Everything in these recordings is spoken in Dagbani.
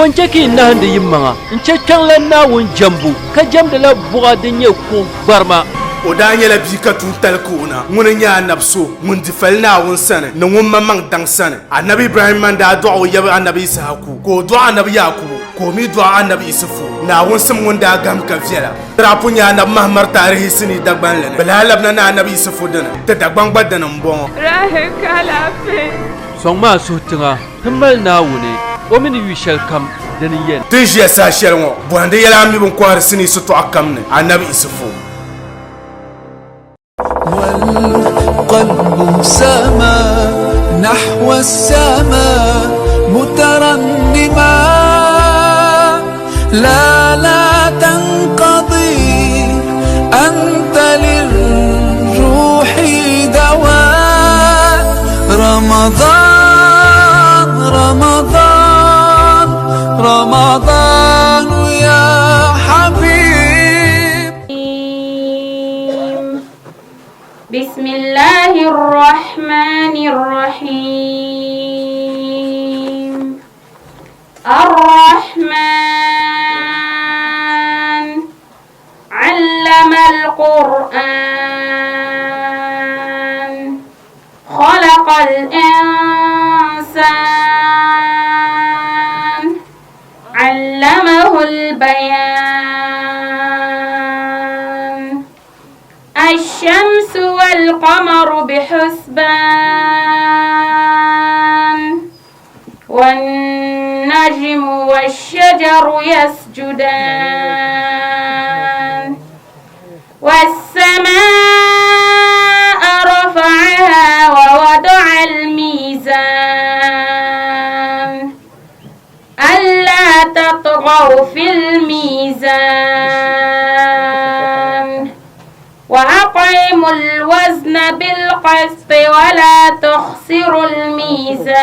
Bɔ n-chɛ ka yi nahindi yimaŋa n-chɛ Kpiɔŋlan Naawuni jɛmbu, ka jɛmdila buɣa din nyɛ kuɣ gbarima? O daa nyɛla bia ka tuuntali ka o na. Ŋuni n-nyɛ anabi so ŋun di fali Naawuni sani ni ŋun maŋmaŋ daŋ sani. Anabi Ibrahimma n-daa dɔɣi o yaba anabi Yisahaku, ka o dɔɣi anabi Yaakubu, ka o mi dɔɣi anabi Isufu. Naawuni sim ŋun daa gahim ka viɛla. Ti daa pun nya anabi Mahamar taarihi sinii Dagbanli ni. Bɛ lahi labina ni anabi Isufu dini. Ti Dagbaŋ gba dini m-bɔŋɔ. Rahi ka alaafee. Sɔŋmi a suhu tiŋa. Ti mali Naawuni, o mi ni yu shɛlikam, dini n-yɛn. Ti ni ʒiya saha shɛli ŋɔ, bɔhindi yɛla a mi bɛ ni kɔhiri sinii sitɔɣu kam ni, Anabi Isufu. والقلب سما نحو السماء مترنما لا لا تنقضي أنت للروح دواء رمضان رمضان رمضان يا حبيب بسم الله الرحمن الرحيم الرحمن علم القرآن خلق الإنسان علمه البيان الشمس والقمر بحسبان والنجم والشجر يسجدان والسماء رفعها ووضع الميزان ألا تطغوا في الميزان وأقيموا الوزن بالقسط ولا تخسروا الميزان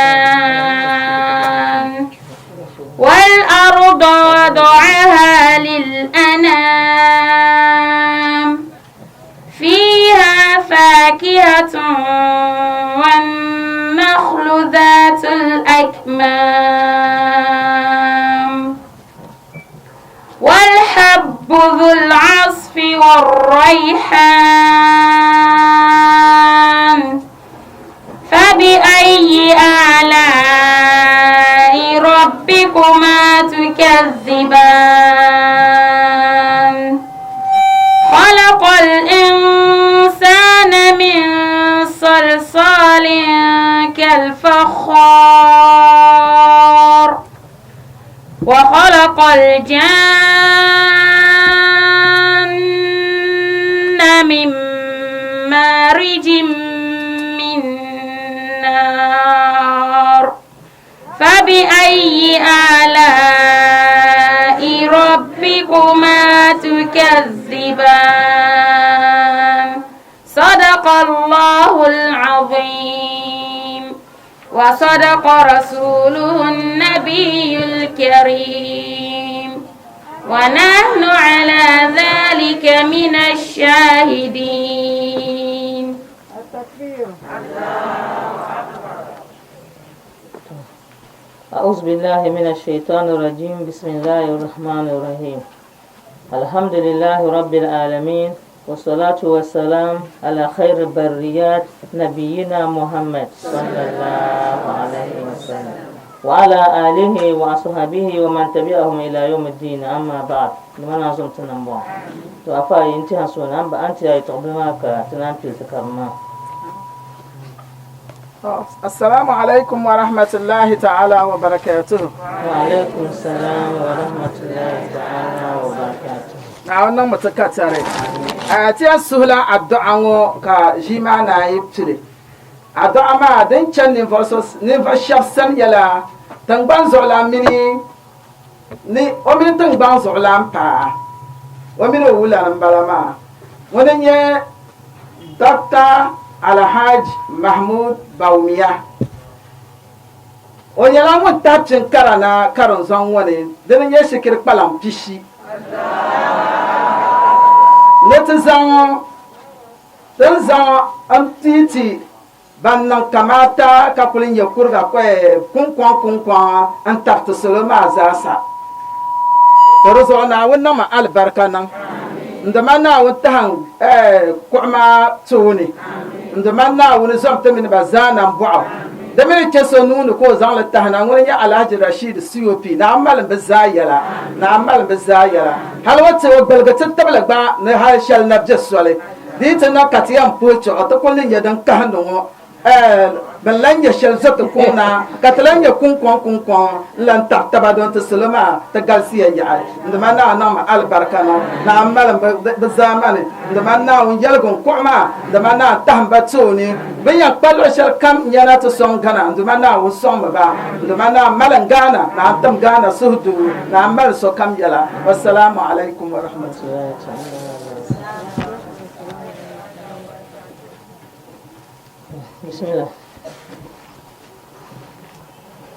والأرض وضعها للأنام فيها فاكهة والنخل ذات الأكمام والحب ذو العصف والريحان فبأي آلاء ربكما تكذبان خلق الإنسان من صلصال كالفخار وخلق الجان من مارج من نار فبأي آلاء ربكما تكذبان صدق الله العظيم وصدق رسوله النبي الكريم ونحن على ذلك من الشاهدين التكبير أعوذ بالله من الشيطان الرجيم بسم الله الرحمن الرحيم الحمد لله رب العالمين والصلاة والسلام على خير البريات نبينا محمد صلى الله عليه وسلم وعلى آله وأصحابه ومن تبعهم إلى يوم الدين أما بعد لمن أعظم تنبع to afa yin ti haso nan ba an ti ayi tɔɣibi maa ka ti naan pili ti karim maa Assalamu alaikum wa rahmatullahi ta'ala wa barakatuhu. Wa alaikum salam wa rahmatullahi ta'ala wa barakatuhu. Naawuni niŋmi ti ka tari. Ti yɛn suhila addu'a ŋɔ ka ʒii maa naan yi pili. Addu'a maa din chani ninvuɣ shɛb sani nyɛla tiŋgbani zuɣulan mini ni o mini tiŋgbani zuɣulan paa o mini o wulana m-bala maa. Ŋuni n-nyɛ Doctor Alhaj Mahmood Bawumia. O nyɛla ŋun tahi pini kara na karinzɔŋ ŋɔ ni, dini n-nyɛ shikiri kpalaŋ pishi ni ti zaŋ ti ni zaŋ m-pii ti. Ban niŋ kamaata ka kuli nyɛ kuriga kuŋkɔŋ kuŋkɔŋ n-tabiti salo maa zaasa. To di zuɣu Naawuni niŋmi alibarika niŋ n-dima Naawuni tahi kuɣu maa tooni n-dima Naawuni zom ti mini ba zaa nambɔɣu. Di mi ni chɛ so nuu ni ka o zaŋ li tahi na, ŋuni n-nyɛ Alhaji Rasheed COP, Naa malim bɛ zaa yɛla, Naa malim bɛ zaa yɛla. Hali o ti o gbuligi ti tibili gba ni hali shɛli na be soli. Di yi ti niŋ ka ti yɛn puhi chuɣu, ti kul ni nya din kahindi ŋɔ. Ɛɛn, bɛ ni lan nya shɛli zo ti kuŋ na, ka ti lan nya kuŋkɔŋ kuŋkɔŋ n-lan tabi taba don ti salo maa ti galisiya yaɣi. N Duuma Naa niŋmi alibarika niŋ ni a malim bɛ zaa mani. N Duuma Naawuni yɛligu n-kuɣi maa, n Duuma Naa tahim ba tooni. Bɛ ni yɛn kpa luɣ shɛli kam n-nyana ti sɔŋ Ghana, n Duuma Naawuni sɔŋmi ba. N Duuma Naa malim Ghana, ni a tim Ghana suhudoo, ni a mali sokam yɛla. Wassalamu alaikum wa rahmatullahi. بسم الله.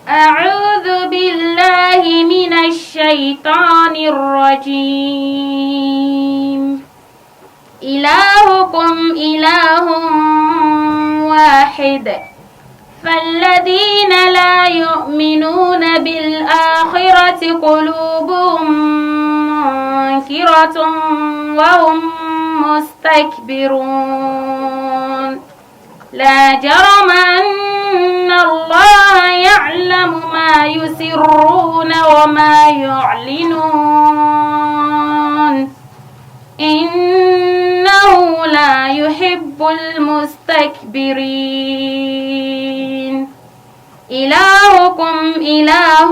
أعوذ بالله من الشيطان الرجيم. إلهكم إله واحد، فالذين لا يؤمنون بالآخرة قلوبهم منكرة وهم مستكبرون. لا جرم أن الله يعلم ما يسرون وما يعلنون، إنه لا يحب المستكبرين. إلهكم إله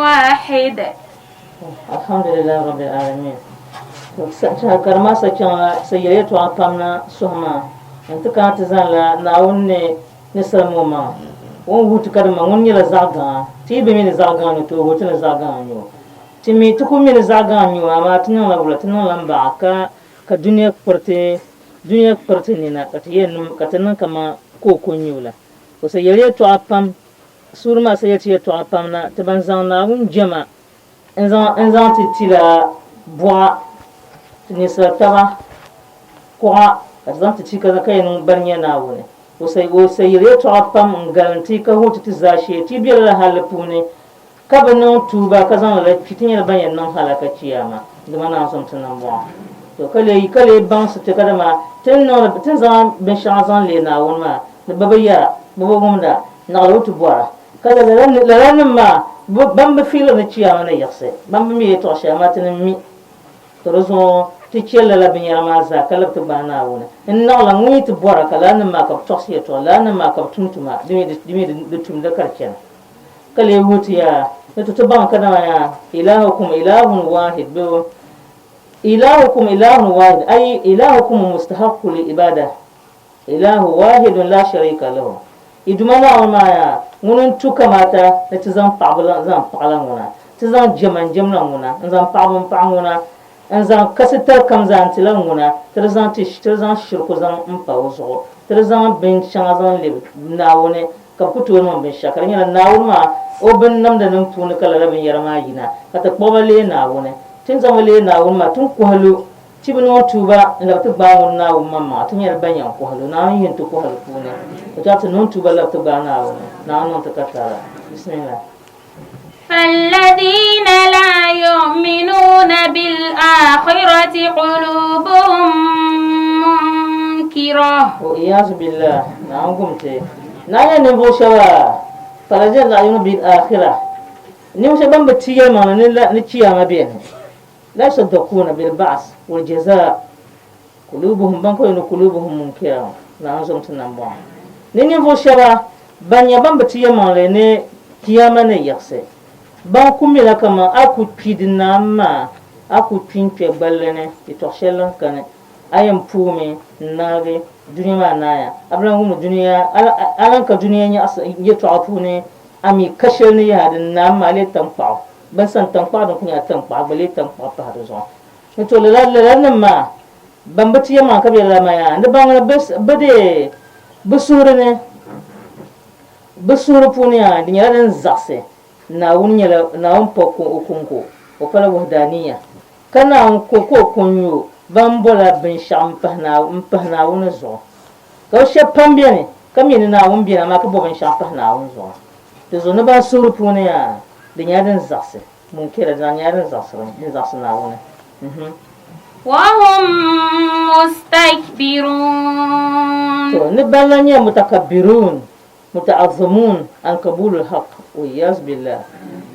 واحد. الحمد لله رب العالمين. Karima sa chaŋla sa yɛli yɛltɔɣa pam na suhi maa n-ti kana ti zaŋla Naawuni ni ni salim o maŋa. O ni wuhi ti kadama ŋuni nyɛla zaɣ gaŋa. Ti yi bi mi ni zaɣ gaŋa ni tooi wuhi ti ni zaɣ gaŋa n-nyɛ o. Ti mi ti ku mi ni zaɣ gaŋa n-nyɛ o, amaa ti niŋla wula? Ti niŋla m-baɣa ka ka dunia kpiriti dunia kpiriti nina ka ti yɛn niŋ ka ti niŋ kaman kooko n-nyɛ o la. O sa yɛli yɛltɔɣa pam, suuri maa sa yɛli ti yɛltɔɣa pam na, ti ban zaŋ Naawuni jɛma n-zaŋ ti tila buɣa, ninsal taba, kuɣa, ka ti zaŋ ti ti ka yɛn niŋ bani nya Naawuni. O sa yɛli yɛltɔɣa pam n-galim ti ka wuhi ti ti zaashee ti be lala halli puuni ka bi niŋ tuuba ka zaŋ lala kpi, ti nyɛla ban yɛn niŋ halaka Chiyaama, dama Naawuni zom ti nambɔɣu. To ka leei ka leei baŋsi ti kadama ti ni niŋdi ti ni zaŋ binshɛŋa zaŋ leei Naawuni maa ni bɛ bi yɛra, bɛ bi wumda, naɣila o ti bɔra. Ka lala lalanim maa ban bi fiiliri ni Chiyaama ni yiɣisi, ban bi mi yɛltɔɣ shɛli amaa ti ni mi. To di zuɣu ti chɛ lala binyɛra maa zaa ka labi ti gbaai Naawuni n-naɣila ŋun yi ti bɔra ka lalanim maa ka bɛ tɔɣisi yɛltɔɣa, lalanim maa ka bɛ tum tuma, di mi di tumda ka di chana. Ka lee wuhi ti ya ni ti ti baŋ kadama ya ilahukum ilahun wahid bɛ ilahukum ilahun wahid ay ilahukum mustahaqqu li ibada ilahu wahidun la sharika lahu. I Duuma Naawuni maa ya ŋuni n-tu kamaata ni ti zaŋ paɣibu zaŋ paɣila ŋuna, ti zaŋ jɛma n-jɛmla ŋuna, n-zaŋ paɣibu m-paɣi ŋuna, n-zaŋ kasitali kam zaa n-tila ŋuna, ti di zaŋ ti ti di zaŋ shiriku zaŋ m-pa o zuɣu, ti di zaŋ binshɛŋa zaŋ lebi Naawuni ka bɛ ku tooi niŋ binshɛɣu, ka di nyɛla Naawuni maa o binnamdinim puuni ka lala binyɛra maa yina, ka ti kpuɣi ba leei Naawuni. Ti ni zaŋ ba leei Naawuni maa, ti ni kɔhi lu, ti bi niŋ tuuba n-labi ti gbaai ŋun Naawuni maŋmaŋa, ti nyɛla ban yɛn kɔhi lu. Naawuni yihi n-ti kɔhi lu puuni. O tɔɣi ti niŋ tuuba labi ti gbaai Naawuni. Naawuni niŋ ti katara. Bismillah. فالذين لا يؤمنون بالآخرة قلوبهم منكرة. والعياذ بالله. نعم قمت نعم نبغى شبا فالذين لا يؤمنون بالآخرة نبغى شبا بتيا ما نتيا ما بينه لا يصدقون بالبعث والجزاء قلوبهم بانكو قلوبهم منكرة. نعم زمت نبغى نبغى شبا ban nyɛ ban bi ti yɛlimaŋli ni kiyama ni yiɣisi ban ku mila kaman a ku kpi di naam maa a ku kpi n-kpe gballi ni yɛtɔɣ shɛli din kani a yɛn puumi n-naagi dunia maa naaya a bi lan wumdi dunia a lan ka dunia nyaɣisi yɛtɔɣa puuni a mi ka shɛli ni yaha di naam maa lee taŋkpaɣu bɛn sani taŋkpaɣu din ku nyɛla taŋkpaɣu gba lee taŋkpaɣu pahi di zuɣu ni to lala nim maa ban bi ti yɛlimaŋli ka bɛ yɛli lala maa yaa ni baŋ ni bɛ dee bɛ suhuri ni bɛ suhuri puuni yaa di nyɛla din zaɣisi Naawuni nyɛla Naawuni pa o kɔŋko, o pala wuhidaniya, ka Naawuni ko ka o ko n-nyɛ o ban bɔla binshɛɣu m-pahi Naawuni zuɣu. Ka bɛ shɛba pam beni ka mi ni Naawuni beni amaa ka bo binshɛɣu pahi Naawuni zuɣu. Di zuɣu ni ban suhuri puuni yaa di nyɛla din zaɣisi munkira, di nyɛla din zaɣisiri, din zaɣisi Naawuni. Wahum mustakbirun. To, ni ban lan nyɛ mutakabbirun, muta'azzimun an qabulul haqq, wal-iyaz billah.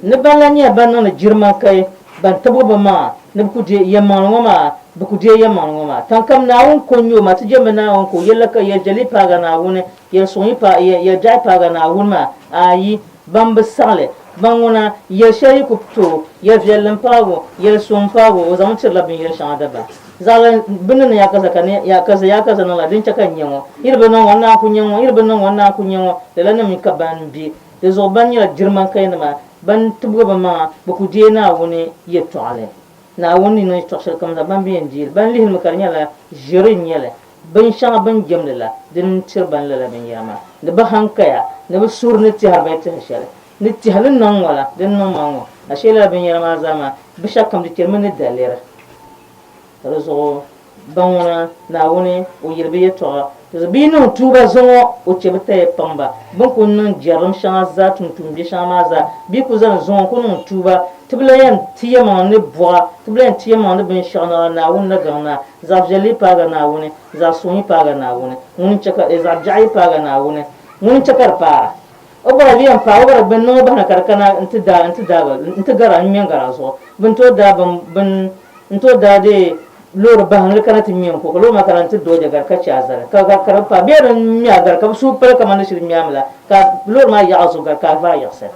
Ni ban lan nyɛ ban niŋdi girman kai, ban tibgi bɛ maŋa ni bɛ ku deei yɛlimaŋli ŋɔ maa, bɛ ku deei yɛlimaŋli ŋɔ maa. Taŋkam Naawuni ko n-nyɛ o maa, ti jɛmdi Naawuni ka o yɛlli ka yɛl viɛlli paagi a Naawuni, yɛl suŋ yi paai, yɛl biɛɣu paagi a Naawuni maa, ayi, ban bi saɣi li, ban ŋuna, yɛl shɛli yi ku ti o, yɛl viɛlli m-paagi o, yɛl suŋ m-paagi o, o zaŋmi tirila binyɛr shɛŋa dabam. Zaɣila bɛ ni niŋ ya kaza ka ni ya kaza ya kaza niŋ la, din chɛ ka n nya ŋɔ. Yi di bi niŋ ŋɔ, n naan ku nya ŋɔ, yi di bi niŋ ŋɔ, n naan ku nya ŋɔ. Lala nim ka ban be di zuɣu ban nyɛla jirimaŋkainima, ban tibigi bɛ maŋa, bɛ ku deei Naawuni yɛtɔɣili. Naawuni ni niŋ yɛtɔɣ shɛli kam zaa, ban bi yɛn deei li. Ban lihirimi ka di nyɛla ʒiri n-nyɛ li. Binshɛŋa bɛ ni jɛmdi la, dini n-tiri ban lala binyɛra maa. Ni bɛ haŋkaya, ni bɛ suhuri ni tɛhiri ba yɛtɔɣ shɛli, ni tɛha ni niŋ ŋɔ la, din niŋ ma ŋɔ. Ashee lala binyɛra maa zaa maa, binshɛɣukam di chɛrimi ni daliri. Ka di zuɣu ba ŋuna, Naawuni, o yeli bɛ yɛtɔɣa. Di zuɣu bɛ yi niŋ tuuba zuŋɔ, o chɛ bɛ taya paŋ ba. Bɛ ni kul niŋ jɛrilim shɛŋa zaa, tumtumbiɛ shɛŋa maa zaa, bɛ yi kul zani zuŋɔ n-kul niŋ tuuba, ti bi lan yɛn ti yɛmaŋ ni buɣa, ti bi lan yɛn ti yɛmaŋ ni binshɛɣu naɣila Naawuni ni gaŋ na. Zaɣ viɛlli yi paagi a Naawuni, zaɣ suŋ yi paagi a Naawuni, ŋuni n-chɛ ka, zaɣ biɛɣu yi paagi a Naawuni, ŋuni n-chɛ ka di paag a? O gbara bɛ yɛn paai o gbara bɛ niŋ o bahina ka di kana nti daa nti daagi nti gari a n-ŋme n-gari a zuɣu. Bɛ ni tooi daa bin bin n-tooi daa dee loori bahi ni di kana ti ŋme n-ku ka loori maa kana nti dooja gari ka chɛ a zali ka ka ka di paai bee di ŋme a gari ka bɛ suhu pali kamani di shiri ŋme a mi la ka loori maa yaɣi a zuɣu gari ka a vaai yiɣisi.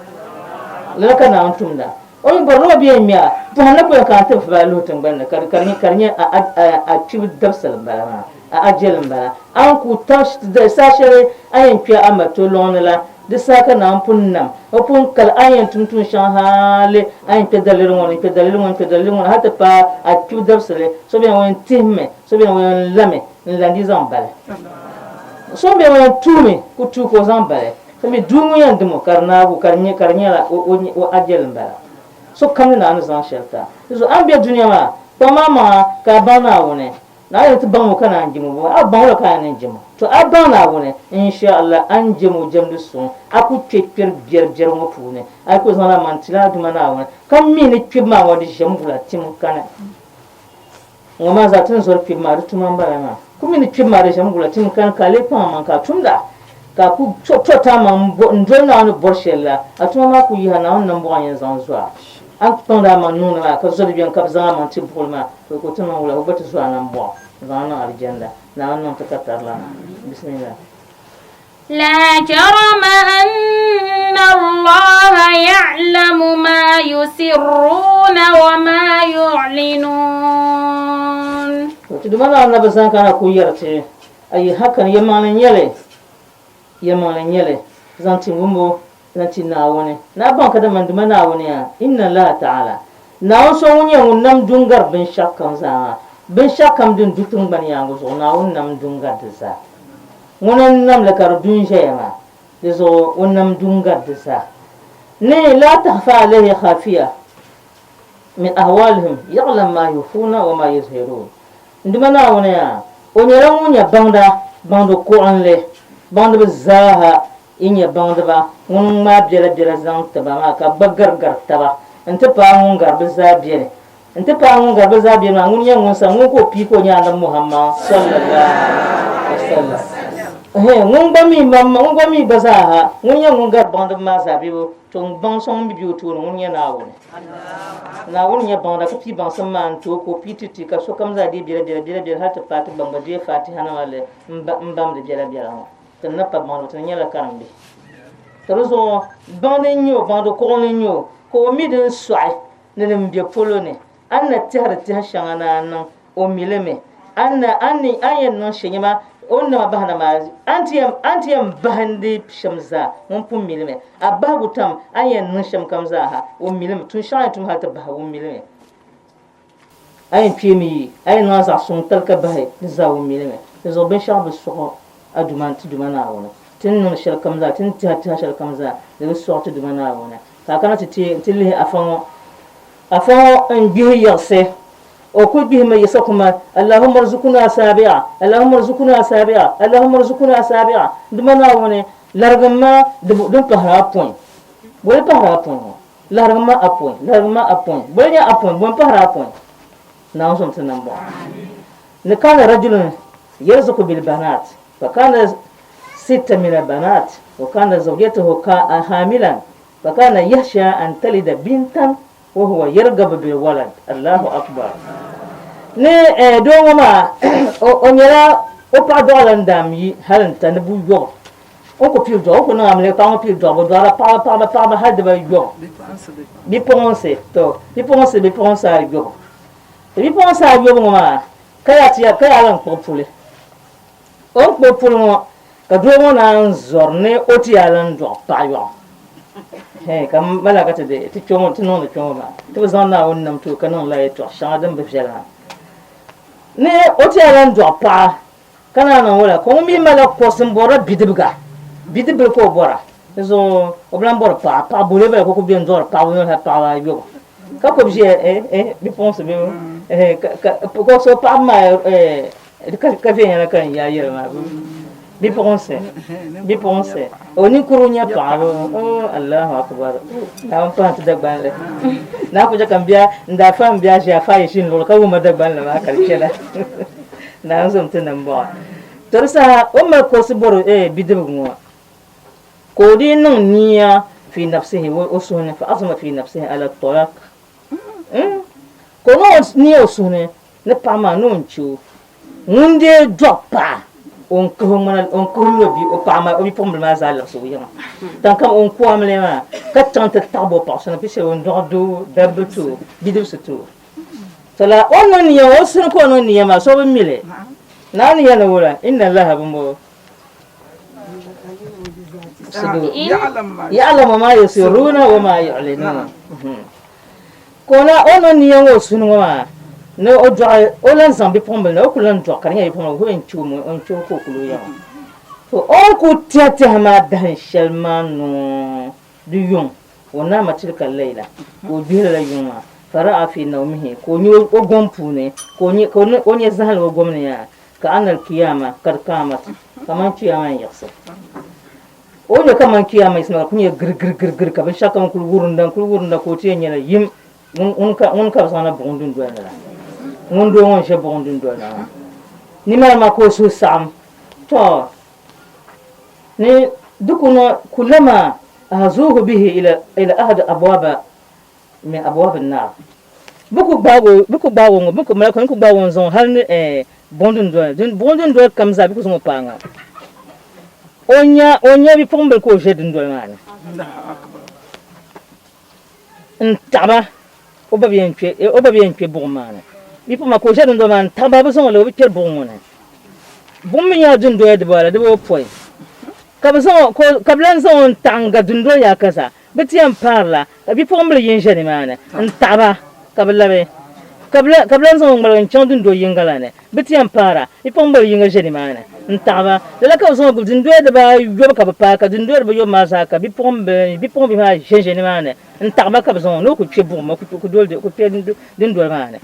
Lala ka Naawuni tumda. O mi bɔri ni o bɛ yɛn ŋme a pɔhim ni ku yɛn kana nti vaai luhi tiŋgbani ni ka di ka di nyɛ ka di nyɛ a a a kpibu dabisili m-bala maa. A ajali m-bala. A ni ku tab saha shɛli a yɛn kpe a ma tolɔŋ ni la, di saha ka Naawuni pun nam. O pun kali a ni yɛn tum tuun shɛŋa hali a yɛn kpe daliri ŋɔ ni, n-kpe daliri ŋɔ ni, n-kpe daliri ŋɔ ni hal ti paai a kpibu dabisili. So beni o yɛn tihimi, so beni o yɛn lami n-lan di zaŋ bali. So mi beni o yɛn tuumi ku tuui ka o zaŋ bali. So mi duu ŋun yɛn dim o ka di naagu ka di nyɛ ka di nyɛla o ajali m-bala. Sokam ni Naawuni zaŋ shɛli ti a. Di zuɣu a ni be dunia maa, kpaŋm a maŋa ka a baŋ Naawuni. Naawuni ti baŋ o ka naan jɛm o bɔ? A baŋ o la ka a ni jɛm o? To a baŋ Naawuni, insha Allah, a ni jɛm o jɛmdi suŋ, a ku kpe kpɛri biɛri biɛri ŋɔ puuni. A yi ku zaŋla maŋ tila a Duuma Naawuni, ka mi ni kpibu maa ŋɔ di ʒɛm wula tim kani. Ŋɔ maa zaa ti ni zɔri kpibu maa di tuma m-bala maa. Ku mi ni kpibu maa di ʒɛm wula tim kani ka a lee kpaŋ a maŋ ka a tumda, ka a ku to ti a maŋ n-doli Naawuni ni bɔri shɛli la, a tuma maa ku yihi a Naawuni nambɔɣu n-yɛn zaŋ zo a. A ni kpaŋdi a maŋ niŋdi maa ka zɔri beni ka bɛ zaŋ a maŋ ti buɣili maa, to ka o ti niŋ wula, o gba ti zo a nambɔɣu n-zaŋ a niŋ alijanna. Naawuni niŋ ti ka tarilana. Bismillah. La jarama anna Allaha ya'lamu ma yusirruna wa ma yu'linun. To ti Duuma Naawuni na bi zaŋ ka na kul yɛri ti, Ayi, hakan, yɛlimaŋli n-nyɛ li, yɛlimaŋli n-nyɛ li, zaŋ ti wumbu zaŋ ti Naawuni. Ni a baŋ kadama n Duuma Naawuni yaa, Inna Allaha Ta'ala, Naawuni so ŋun nyɛ ŋun nam du n-gari binshɛɣukam zaa maa, binshɛɣukam din du tiŋgbani yaaŋa zuɣu, Naawuni nam du n-gari di zaa. Ŋuna n-nam li ka di du n-ʒɛya maa, di zuɣu o nam du n-gari di zaa. Ni, Laa takhfa alayhi khafiya min ahwalihim ya'lam ma yukhfuna wa ma yuzhirun. N Duuma Naawuni yaa, O nyɛla ŋun nyɛ baŋda, baŋdi kuɣinli, baŋdiba zaaha yi nyɛ baŋdiba, ŋuni n-ŋmaai biɛlabiɛla zaŋ ti ba maa ka bɛ gba garigari taba nti paai ŋun gari bɛ zaa beni. Nti paai ŋun gari bɛ zaa beni maa, ŋuni nyɛ ŋun sa ŋun ka o pii ka o nyɛ Anabi Muhammad sallallahu alaihi wasallam. Ɛhɛn, ŋun gba mi mamma, ŋun gba mi gba zaaha, ŋuni nyɛ ŋun gari baŋdiba maa zaa bebo, to baŋ so ŋun bi be o tooni, ŋuni nyɛ Naawuni. Naawuni nyɛ baŋda ka pii baŋsim maa n-ti o ka o pii ti ti ka sokam zaa deei biɛlabiɛla biɛlabiɛla hali ti paai ti baŋ ba deei Fatihanima li m-bamdi biɛlabiɛla ŋɔ. Ti ni pa baŋdiba, ti ni nyɛla karimbihi. Ka di zuɣu baŋdi n-nyɛ o, baŋdi kuɣili n-nyɛ o, ka o mi din sɔɣi ni din be polo ni. A ni na tɛhiri tɛhi shɛŋa ni a niŋ, o mi li mi. A ni na, a ni, a ni yɛn niŋ shɛli maa, o ni nama bahina maa, a ni ti yɛn, a ni ti yɛn bahindi shɛm zaa, ŋun pun mi li mi. A bahigu tam, a ni yɛn niŋ shɛm kam zaa ha, o mi li mi. Tuun shɛŋa a ni tum hal ti bahi, o mi li mi. A yɛn kpeemi yi, a yɛn niŋ a zaɣ suŋ tali ka bahi di zaa, o mi li mi. Di zuɣu binshɛɣu bi sɔɣ a Duuma, ti Duuma Naawuni. Ti ni niŋdi shɛlikam zaa, ti ni tɛhi tɛha shɛlikam zaa, di bi sɔɣ ti Duuma Naawuni. Ka a kana ti teei nti lihi afa ŋɔ, afa ŋɔ n-gbihi yiɣisi. O ku gbihimi yiɣisi kuma, Allahumma rzuqna sabi'a, Allahumma rzuqna sabi'a, Allahumma rzuqna sabi'a, Dima Naawuni, larigim ma din pahiri apɔin. Boli pahiri apɔin ŋɔ? Larigim ma apɔin, larigim ma apɔin. Boli nyɛ apɔin, boli pahiri apɔin? Naawuni zom ti nambɔɣu. Ni kana rajulun yarzuqu bil banat, fa kana sitta min al banat, wa kana zawjatuhu hamilan, fa kana yahsha an talida bintan wa huwa yargabu bil walad Allahu akbar ni eh, doo ŋɔ maa o nyɛla o paɣa dɔɣila n daam yi hali n ta ni bu yɔbu o ku pili dɔɣi o ku niŋ amiliya paɣa ŋɔ pili dɔɣi bi dɔɣila paɣaba paɣaba paɣaba hali diba yɔbu bipuɣinsi to bipuɣinsi bipuɣinsi ayɔbu to bipuɣinsi ayɔbu ŋɔ maa ka yaa ti ka yaa lan kpuɣi puli o ni kpuɣi puli ŋɔ Ka doo ŋɔ naan zɔri ni o ti yaa lan dɔɣi paɣ yɔɣu. Hee, ka m mali a ka ti di ti kpe ŋɔ, ti niŋdi kpe ŋɔ maa. Ti bi zaŋ Naawuni nam ti o ka niŋ la yɛtɔɣ shɛŋa din bi viɛla maa. Ni o ti yaa lan dɔɣi paɣa ka naan niŋ wula? Ka ŋun mi malila kɔrisi m-bɔrila bidibiga, bidibila ka o bɔra. Di zuɣu o bi lan bɔri paɣa, paɣa boli bala ka o kul beni dɔɣiri paɣiba noli hal paɣiba ayɔbu. Ka kub ʒiya, eh, eh, bipuɣinsi bee, eh, ka, ka, ka so paɣiba maa, eh, Ka viɛnyɛla ka n yaa yɛli maa bipuɣinsi bipuɣinsi o ninkurigu nyɛ paɣaba o Allahu akbar Naawuni pahi ti Dagbanli naa ku chɛ ka n bia n daa fa n bia ʒiya fa yi ʒini luɣuli ka wumma Dagbanli maa ka di chɛla Naawuni zom ti nambɔɣu to di saha o ni mali kurisi bɔri bidibigi ŋɔ ka o dii niŋ nia fi nafsihi o suhu ni fa azama fi nafsihi ala talaq ka o niŋ nia o suhu ni Ni paɣa maa ni o ni chɛ o, ŋun dee dɔɣi paɣa, o ni kahi o ŋmana, o ni kahi o mini o bia, o paɣa maa, o bipuɣimbila maa zaa labisi o yiŋa. Tan kam o ni ku amiliya maa, ka chaŋ ti taɣi ba o paɣa so ni pishi o ni dɔɣi doo, dabba ti o, bidibisi ti o. To la o ni niŋ nia, o suni ka o niŋ nia maa, so bi mi li. Naa ni yɛli ni wula, Inna Allaha bimbo ya'lamu ma yusirruna wa ma yu'linun. Ka o na o niŋ nia ŋɔ o suhu ŋɔ maa ni o dɔɣi o lan zaŋ bipuɣimbila na o ku lan dɔɣi ka di nyɛla bipuɣimbila o yɛn chɛ o mi o ni chɛ o ka o kuli o yiŋa. To o ni ku tɛhi tɛha maa dahin shɛli maa noo di yuŋ o naama tilka layla ka o gbihi lala yuŋ maa fara'a fi nawmihi ka o nya o gom puuni ka o nya zahali o gom ni yaa ka anna alkiyama kad kamat kaman kiyama n-yiɣisi. O ni nya kaman kiyama yiɣisimi ka di kul nyɛla girigirigirigiri ka binshɛɣukam kul wurinda n-kul wurinda ka o ti yɛn nyɛla yim ŋun ka bɛ zaŋ na buɣim dundoli ni la. Ŋun doo ŋɔ n-ʒe buɣim dundoli ni maa. Nimaani maa ka o suhu saɣim. Tɔ! Ni di ku niŋ kullama ahzuuhu bihi ila ahadi abwaaba min abwaabi n-naar. Bɛ ku gbaag o, bɛ ku gbaag o ŋɔ, bɛ ku malaka ni ku gbaag o n-zaŋ o hal ni buɣim dundoli ni. Buɣim dundoli kam zaa bɛ ku zaŋ o paai ŋa. O nya, o nya bipuɣimbila ka o ʒe dundoli maa ni n-taɣi ba, o ba bi yɛn kpe, o ba bi yɛn kpe buɣim maa ni. Bipuɣim maa ka o ʒe dundoli maa ni n-taɣi ba, bɛ zaŋ o li, o bi kpɛri buɣim ŋɔ ni. Buɣim mi nyɛla dundoya dibaa la, dibaa pɔi. Ka bɛ zaŋ o, ka bɛ lan zaŋ o n-taɣi n-ga dundoli yaaka zaa. Bɛ ti yɛn paarila, ka bipuɣimbila yini ʒe nimaani n-taɣi ba ka bɛ labi, ka bɛ lan zaŋ o ŋmaligi n-chaŋ dundo yiŋga la ni. Bɛ ti yɛn paara, bipuɣimbila yiŋga ʒe nimaani n-taɣi ba. Lala ka bɛ zaŋ o guli dundoya dibaayɔbu ka bɛ paai, ka dundoya dibaayɔbu maa zaa ka bipuɣimbihi maa ʒenʒe nimaani n-taɣi ba ka bɛ zaŋ o ni o ku kpe buɣim, o ku kpe dundoli maa ni.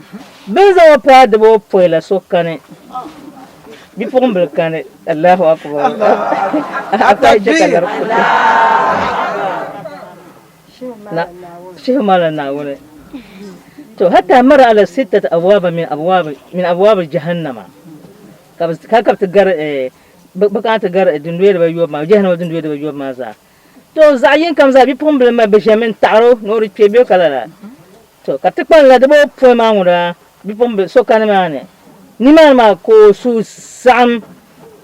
Bɛ ni zaŋ o paai dibaopɔi la so kani. Bipuɣimbila kani Allahu akbar a chɛ ka lari kuriti na shihi mala Naawuni to hatta mara ala sittat abwaba min abwab min abwab jahannama ka bi ka ka ti gari bi kana ti gari dundoya dibayobu maa jahannama dundoya dibayobu maa zaa to zaɣ yini kam zaa bipuɣimbila maa bi ʒɛmi n taɣaro ni o di kpe bɛ ka lala To ka ti kpaŋ la di bo pɔi maa ŋuna bipuɣimbila so kani maa ni. Nimaani maa ka o suhu saɣim.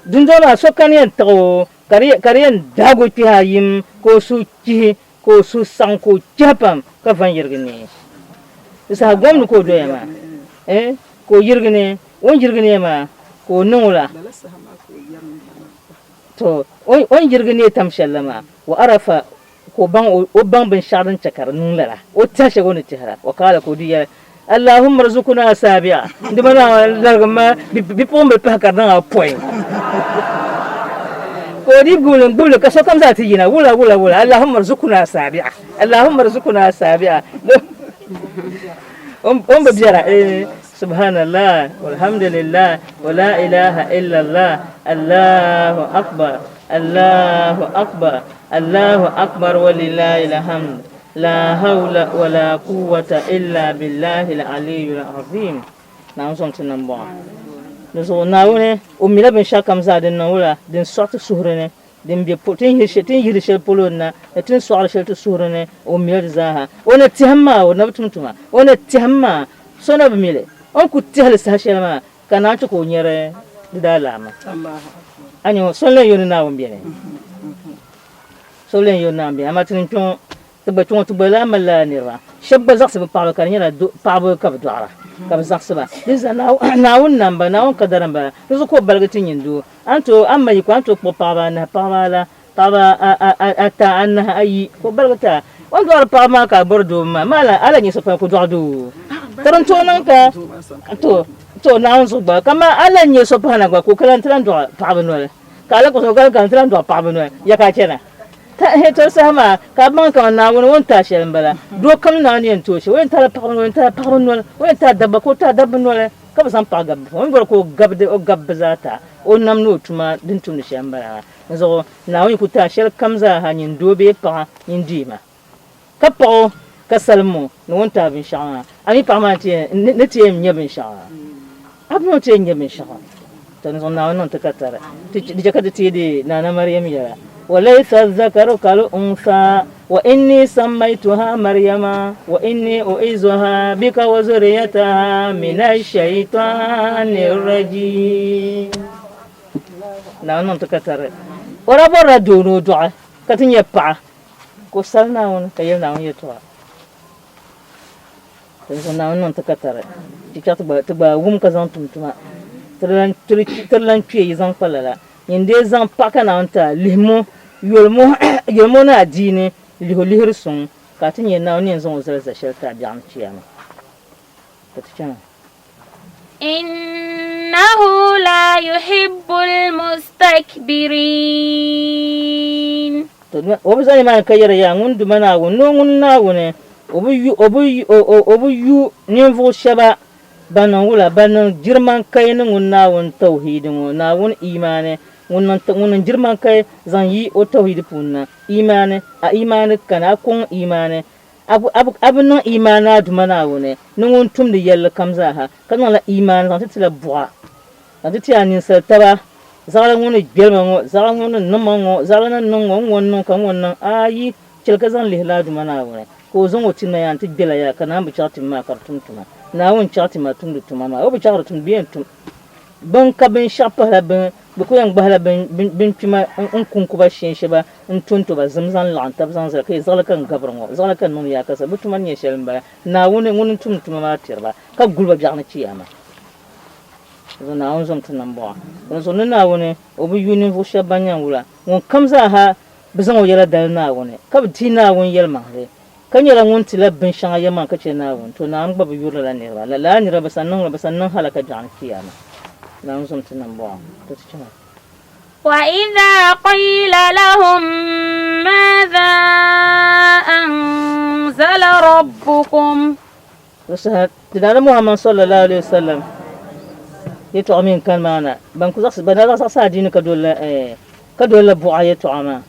Dundoli maa so kani yɛn tiɣi o ka di ka di yɛn daagi o kpihi a yim ka o suhu chihi ka o suhu saɣim ka o chihi pam ka van yirigi neei. Di saha gom ni ka o doya maa eh ka o yirigi neei o ni yirigi neei maa ka o niŋ o la to o ni yirigi neei tam shɛli la maa wa arafa Ka o baŋ o baŋ binshɛɣu din chɛ ka di niŋ lala, o tɛhi shɛli o ni tɛhira. Wa qaala ka o di yɛli, Allahumma rzuqna saabi'a, dama Naawuni larigim ma bipuɣimbila pahi ka di niŋ apɔin. Ka o dii gbubi li n-gbubi li ka sokam zaa ti yina, wula wula wula, Allahumma rzuqna saabi'a, Allahumma rzuqna saabi'a. O ni bi biɛra, eh. Subhanallah, walhamdulillah, wa la ilaha illallah, Allahu akbar, Allahu akbar, Allahu akbar walillahi alhamd, la hawla wa la quwwata illa billahi al-aliyyil azim. Naawuni sɔŋ ti nambɔɣu. Di zuɣu Naawuni o mila binshɛɣu kam zaa din niŋ wula din sɔɣi ti suhuri ni, din be ti ni yihiri shɛli polo ni na, ni ti ni sɔɣiri shɛli ti suhuri ni, o mila di zaaha. O ni tɛhim maa, o na bi tum tuma. O ni tɛhim maa, so na bi mi li. O ni ku tɛhi li saha shɛli maa, ka naan chɛ ka o nyari di daalaama. A nya ŋɔ, so n-lee yo ni Naawuni beni. So n-lee yo ni Naawuni beni. Amaa ti ni kpe ŋɔ, Ti gba kpe ŋɔ ti gba lahi mali lala niriba. Shɛba gba zaɣisi bɛ paɣaba ka di nyɛla paɣaba ka bɛ dɔɣira ka bɛ zaɣisi ba. Di zaa Naawuni na m-bala, Naawuni kadara m-bala. Di zuɣu ka o baligi ti nyin doo. A ni tooi, a ni mali yiko, a ni tooi kpuɣi paɣaba anahi, paɣaba ala, paɣaba ata, anahi, ayi ka o baligi ti a. O ni dɔɣiri paɣaba maa ka a bɔri doo maa, maa a lahi nya so pam ka o dɔɣi doo. Ka din tooi niŋ ka to, to Naawuni zuɣu gba, kaman a lahi nya so pahi na gba ka o ka lahi ti lahi dɔɣi paɣaba noli. Ka a lahi kpuɣi so ka ka ti lahi dɔɣi paɣaba noli. Ya ka a chana? Tahi tɔri saha maa, ka a baŋ kaman Naawuni o ni ti a shɛli m-bala. Doo kam ni Naawuni yɛn ti o shɛli, o yɛn taala paɣiba noli, o yɛn taala paɣiba noli, o yɛn taala dabba ka o taai dabba noli, ka bi zaŋ paɣa gabi bɛ puuni. O ni bɔri ka o gabi o gabi bɛ zaa taa, o nam ni o tuma din tumdi shɛli m-bala maa. Dinzuɣu Naawuni yi ku ti a shɛli kam zaa ha, nyin doo bee paɣa, nyin deema, ka paɣ o ka salim o ni o ni ti a binshɛɣu maa. A mi paɣa maa ni ti yɛn nya binshɛɣu maa. A mi o ti yɛn nya binshɛɣu. Tɔ ni zuɣu Naawuni niŋ ti ka tari. Di chɛ ka ti teei di Naana Mariam yɛla, Wa laysa zakaru kal unsa, wa inni sammaytuha Maryama, wa inni u'izuha bika wa zurriyataha mina shaitani rajim. Naawuni niŋ ti ka tari. O daa bɔrila doo ni o dɔɣi ka ti nyɛ paɣa ka o sali Naawuni ka yɛli Naawuni yɛtɔɣa. Dinzuɣu Naawuni niŋ ti ka tari chichɛɣu ti gba wum ka zaŋ tum tuma. Ti di lan kpe yi zaŋ kpa lala. Nyin dee zaŋ paɣa ka Naawuni ti a, lihim o, yolim o ni adiini, lih o lihiri suŋ, ka a ti nya Naawuni ni yɛn zaŋ o zali za shɛli ti a biɛɣuni chiyaama. Ka ti chaŋ. Innahu la yuhibbul mustakbirin. To o bi zani maa ni ka yɛri yaa ŋun Duuma Naawuni ni o ŋun Naawuni o bi yu o bi o bi yu ninvuɣu shɛba ban niŋ wula ban niŋ girman kai ni ŋun Naawuni tauhiidi ŋɔ Naawuni imaani ŋun niŋ ŋun niŋ girman kai zaŋ yi o tauhiidi puuni na imaani a imaani kani a kɔŋ imaani A bi niŋ imaani a Duuma Naawuni ni ŋun tumdi yɛlli kam zaaha, ka niŋla imaani zaŋ ti tila buɣa, zaŋ ti ti a ninsal taba, zaɣila ŋun ni gbɛli ma ŋɔ, zaɣila ŋun ni niŋ ma ŋɔ, zaɣila ni niŋ ŋɔ, ŋ-ŋɔ n-niŋ ka ŋ-ŋɔ n-niŋ. Ayi, chɛli ka zaŋ lihila a Duuma Naawuni, ka o zaŋ o ti na yaa nti gbɛla yaa, ka naan bi chaɣ ti maa ka di tum tuma. Naawuni chaɣ ti ma tumdi tuma maa, o bi chaɣ di tumdi bee n-tum. Bɛn ka binshɛɣu pahila bɛn, bɛ ku yɛn gbahila bɛn kpima n-kunku ba shinshe ba n-tonto ba zim zaŋ laɣim tab zaŋ zali, ka yɛ zaɣili ka n gabiri ŋɔ, zaɣili ka n niŋdi yaakasa. Bɛ tuma ni nyɛ shɛli m-bala. Naawuni ŋun n-tumdi tuma maa tiri ba, ka guli ba biɛɣu ni chiyaama. Dinzuɣu Naawuni zom ti nambɔɣu. Dinzuɣu ni Naawuni, o bi yu ninvuɣ shɛb ban yɛn wula. Ŋunkam zaa ha bi zaŋ o yɛla dali Naawuni, ka bi dihi Naawuni yɛlimaŋli, ka nyɛla ŋun ti la binshɛŋa yɛlimaŋli ka chɛ Naawuni, to Naawuni gba bi yuri lala niriba. Lala niriba bɛ san niŋ wula, bɛ san niŋ halaka biɛɣu ni chiyaama. Naawuni zom ti nambɔɣu. To ti chaŋ. وإذا قيل لهم ماذا أنزل ربكم Ti Nabi Muhammad sallallahu alaihi wasallam yɛtɔɣa mini kani maa na ban ku zaɣisi ban daa zaɣisi adiini ka dolila ka dolila buɣa yɛtɔɣa maa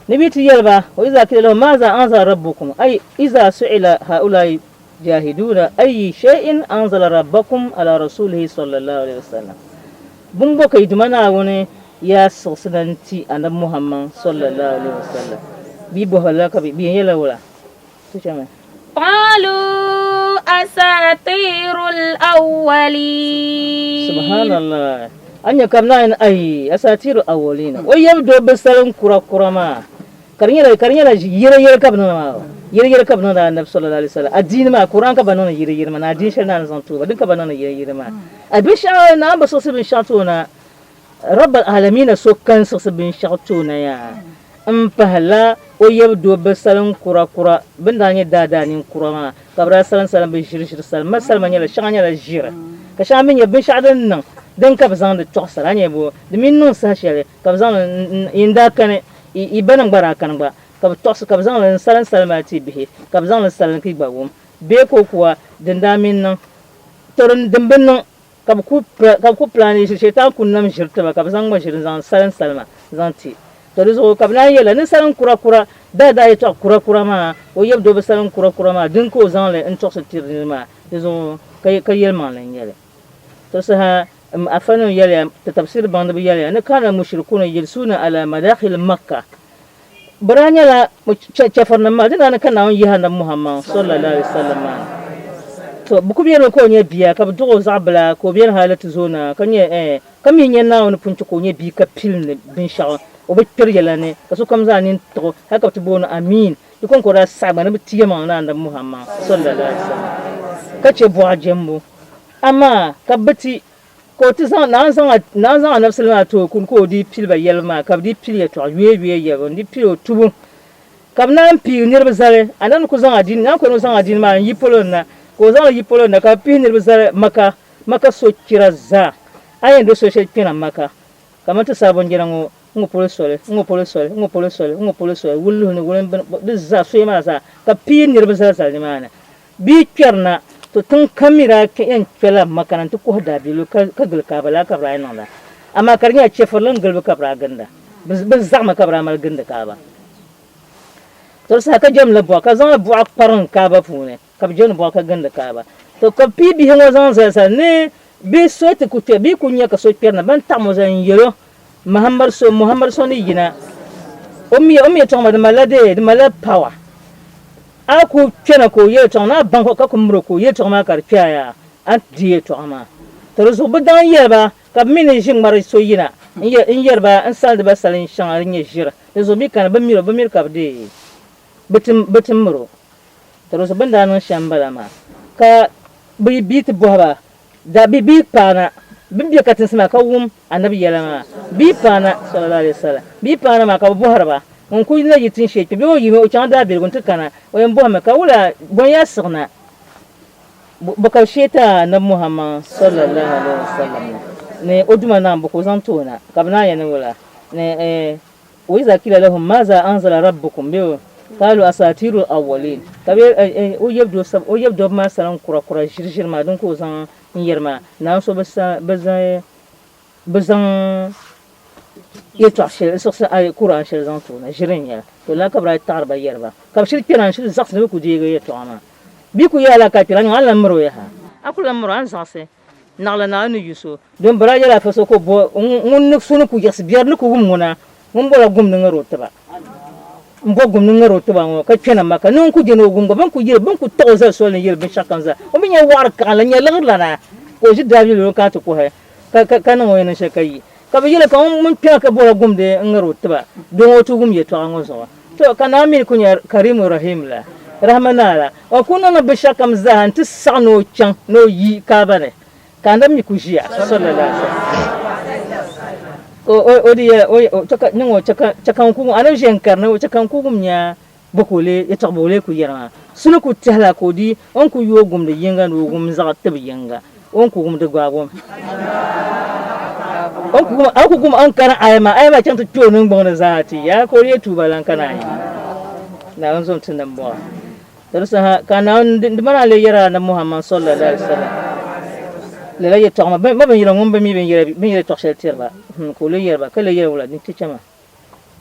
ni bɛ ti yɛli ba wa iza qila lahum maza anzala rabbukum ay iza su'ila haulai jahiduna ayi shay'in anzala rabbakum ala rasulihi sallallahu alaihi wasallam Bumbo ka yi Duuma Naawuni yaa siɣisi na n-ti Anabi Muhammad sallallahu alaihi wasallam? Bɛ yi bɔhi ba lala ka bɛ yɛn yɛlila wula? So chami. Qaalu asaatiirul awwaliin. Subhanallah. A nya ka bɛ naan ayi asaatiirul awwaliin. O yab doo bi salim kura kura maa. Ka di nyɛla, ka di nyɛla yɛreyɛre ka bɛ niŋdi maa o. Yɛreyɛre ka bɛ niŋdi Anabi sallallahu alaihi wasallam. Adiini maa, Quran ka ba niŋdi yɛreyɛre maa, ni adiini shɛli Naawuni zaŋ ti o ba, din ka ba niŋdi yɛreyɛre maa. A binshɛɣu, Naawuni bi siɣisi binshɛɣu ti o na, Rabbal Aalamiina so kani siɣisi binshɛɣu ti o na yaa, m-pahila o yab doo bi salim kura kura, bɛ ni daa nyɛ daadaa ninkura maa, ka bɛ daa salim salim bɛ ʒiri ʒiri salima. Salima nyɛla, shɛŋa nyɛla ʒiri, ka shɛŋa mi nyɛ binshɛɣu din niŋ, din ka bɛ zaŋdi tɔɣisira. A nya bɔ? Di mi niŋ saha shɛli ka bɛ zaŋ li n-, n daa kani, yi banim gba daa kani gba, ka bɛ tɔɣisi, ka bɛ zaŋ li n-salim salima ti bihi, ka bɛ zaŋ li salim ka yi gba wum. Bee ka o kuwa, din daa mi niŋ. To din bi niŋ ka bɛ ku ka bɛ ku plan shɛtan ku nam ʒiri tiba ka bɛ zaŋ ŋma ʒiri n-zaŋ salin salima zaŋ ti. To di zuɣu ka bɛ naan yɛli ni salin kura kura daadaa yɛtɔɣ kura kura maa o yab doo bi salin kura kura maa din ka o zaŋ li n-tɔɣisi tiri niriba maa. Di zuɣu ka ka yɛlimaŋli n-nyɛ li. To saha afanim yɛliya, ti tafsir baŋdiba yɛliya ni kana mushrikuuna yajlisuuna ala madakhil Makka. Bɛ daa nyɛla chɛfirinim maa, di daa ni ka Naawuni yihi Anabi Muhammad sallallahu alaihi wasallam maa. To bɛ kul beni ka o nyɛ bia, ka bɛ dɔɣ o zaɣ bila, ka o beni hali ti zooi na, ka nyɛ, eh, ka mi nyɛ Naawuni pun chɛ ka o nyɛ bia ka pili ni binshɛɣu, o bi kpɛri yɛla ni, ka sokam zaa nini tiɣ o, hal ka bɛ ti booni Amin. Di kɔŋko daa saɣi gba ni bɛ ti yɛlimaŋli ni Anabi Muhammad sallallahu alaihi wasallam, ka chɛ buɣa jɛmbu. Amaa ka bɛ ti Ka o ti zaŋ, naan zaŋ a, naan zaŋ anabisili maa ti o kuni ka o dii pili ba yɛlibu maa, ka bɛ dii pili yɛtɔɣa yueiyuei yɛlibu n-dii pili o tubu. Ka bɛ naan piigi niriba zali, anabi ni ku zaŋ adiini, naan ku ni o zaŋ adiini maa n-yi polo ni na, ka o zaŋ li yi polo ni na, ka bɛ pihi niriba zali Maka, Maka sochira zaa. A yɛn do so shɛli kpɛna Maka, kamani ti saabunjina ŋɔ, n-ŋɔ polo soli, n-ŋɔ polo soli, n-ŋɔ polo soli, n-ŋɔ polo soli, wulinluhili ni wulinbini, di zaa, soya maa zaa, ka bɛ pii niriba zali zali nimaani. Bɛ yi kpɛri na, to tiŋ kam mi daa yɛn kpɛla Maka na nti kɔhi daabiligu ka gili Kaaba lala ka bɛ daa yi niŋda. Amaa ka di nyɛla chɛfurili n-gili ba ka bɛ daa ginda. Bɛ zaɣimi ka bɛ daa mali gindi Kaaba. To di saha ka jɛmdila buɣa ka zaŋla buɣa kparim Kaaba puuni ka bɛ jɛmdi buɣa ka gindi Kaaba. To ka bɛ pii bihi ŋɔ zaŋ zali zali ni bɛ so ti ku kpe, bɛ yi ku nya ka so kpɛri na, bɛn taɣim o zali n-yɛl o, Muhammad so, Muhammad so ni yina, o mi o mi yɛtɔɣa maa di malila dee, di malila power. A ku kpɛna ka o yɛltɔɣa ni a baŋ ka ku miri o ka o yɛltɔɣa maa ka di kpe a yaa, a ni ti di yɛltɔɣa maa. To di zuɣu bɛ daŋ yɛli ba ka bɛ mi ni ʒi ŋmari so yina n-yɛri ba n-salindi ba salin shɛŋa din nyɛ ʒiri. Di zuɣu bɛ yi kana bɛ miri o, bɛ miri ka bɛ deei bɛ ti miri o. To di zuɣu bɛ ni daa niŋ shɛm m-bala maa. Ka bɛ yi ti bɔhi ba, Da bɛ bi paana bɛ ni be katinsi maa ka wum Anabi yɛla maa bɛ yi paana, Sallallahu alaihi wasallam, bɛ yi paana maa ka bɛ bɔhiri ba, ŋun kuli na yi tin shee kpe bee o yimi o chaŋ daabiligu nti kana, o yɛn bɔhimi ka wula bɔ n-yaa siɣi na? Bɔ ka bɛ shee ti Anabi Muhammad, Sallallahu alaihi wasallam, ni o Duuma Naawuni bɔ ka o zaŋ ti o na? Ka bɛ naan yɛli ni wula? Ni Wa iza kila lahum maza anzala rabbukum bɛ kalu asatirul awwalin ka bɛ o yab doo sab o yab dɔb maa salim kura kura ʒiri ʒiri maa din ka o zaŋ n yɛri maa naan so bɛ sa bɛ zaŋ bɛ zaŋ yɛltɔɣa shɛli n siɣisi ayi Quran shɛli zaŋ ti o na ʒiri n nyɛli to lala ka bɛ daa taɣiri ba yɛri ba ka bɛ shiri kpɛra n shiri zaɣisi ni bɛ ku deegi yɛltɔɣa maa bɛ ku yɛla ka kpɛra a ni lan miri o yaha a ku lan miri o a ni zaɣisi Naɣila Naawuni ni yu so. Don bɛ daa yɛli afa so ka o bo ŋun ni so ni ku yiɣisi biɛri ni ku wum ŋuna, ŋun bola gumdi ŋari o tiba. M-bo gumdi ŋari o tiba ŋɔ ka kpɛna Maka ni n ku je ni o gum gba, bɛ ni ku yiri, bɛ ni ku taɣi o zali soli ni yɛli binshɛɣukam zaa. O mi nyɛ wɔɣiri kaɣinli n-nyɛ liɣirilana ka o ʒi daabiligu ni kana ti kɔhi ka niŋ o ni niŋ shɛli ka yi. Ka bɛ yɛli ka ŋun mi kpɛna ka bola gumdi n-ŋari o tiba, doo ŋɔ ti wum yɛtɔɣa ŋɔ zuɣu. To, ka Naa mi ku nyɛ Karimu Rahim la, Rahama Naa la, o ku niŋdi binshɛɣukam zaa nti saɣi ni o chaŋ ni o yi Kaaba ni, ka Anabi mi ku ʒiya, sallallahu alaihi wasallam. Ka o di yɛli, o, chɛ ka niŋ o, chɛ ka, chɛ ka n ku wum, Anabi ʒiya n-kari ni o chɛ ka n ku wum nya bɔ ka o lee, yɛtɔɣa bɔ o lee ku yɛri maa. Suni ku tɛhila ka o di o ni ku yooi gumdi yiŋga ni o wum zaɣ tib yiŋga, o ni ku wum di gbaag o mi. O ni ku wum, a ni ku wum a ni kari aya maa, aya maa chaŋ ti kpe o niŋgbuŋ ni zaa ti ya ka o leei tuuba lan ka naai. Naawuni zom ti nambɔɣu. Di saha ka Naawuni di mana lee yɛri Anabi Muhammad sallallahu alaihi wasallam lala yɛtɔɣa maa, ma binyɛra ŋun bi mi binyɛra yɛtɔɣ shɛli tiri ba, ka o lee yɛri ba, ka lee yɛri wula din ti chɛ maa.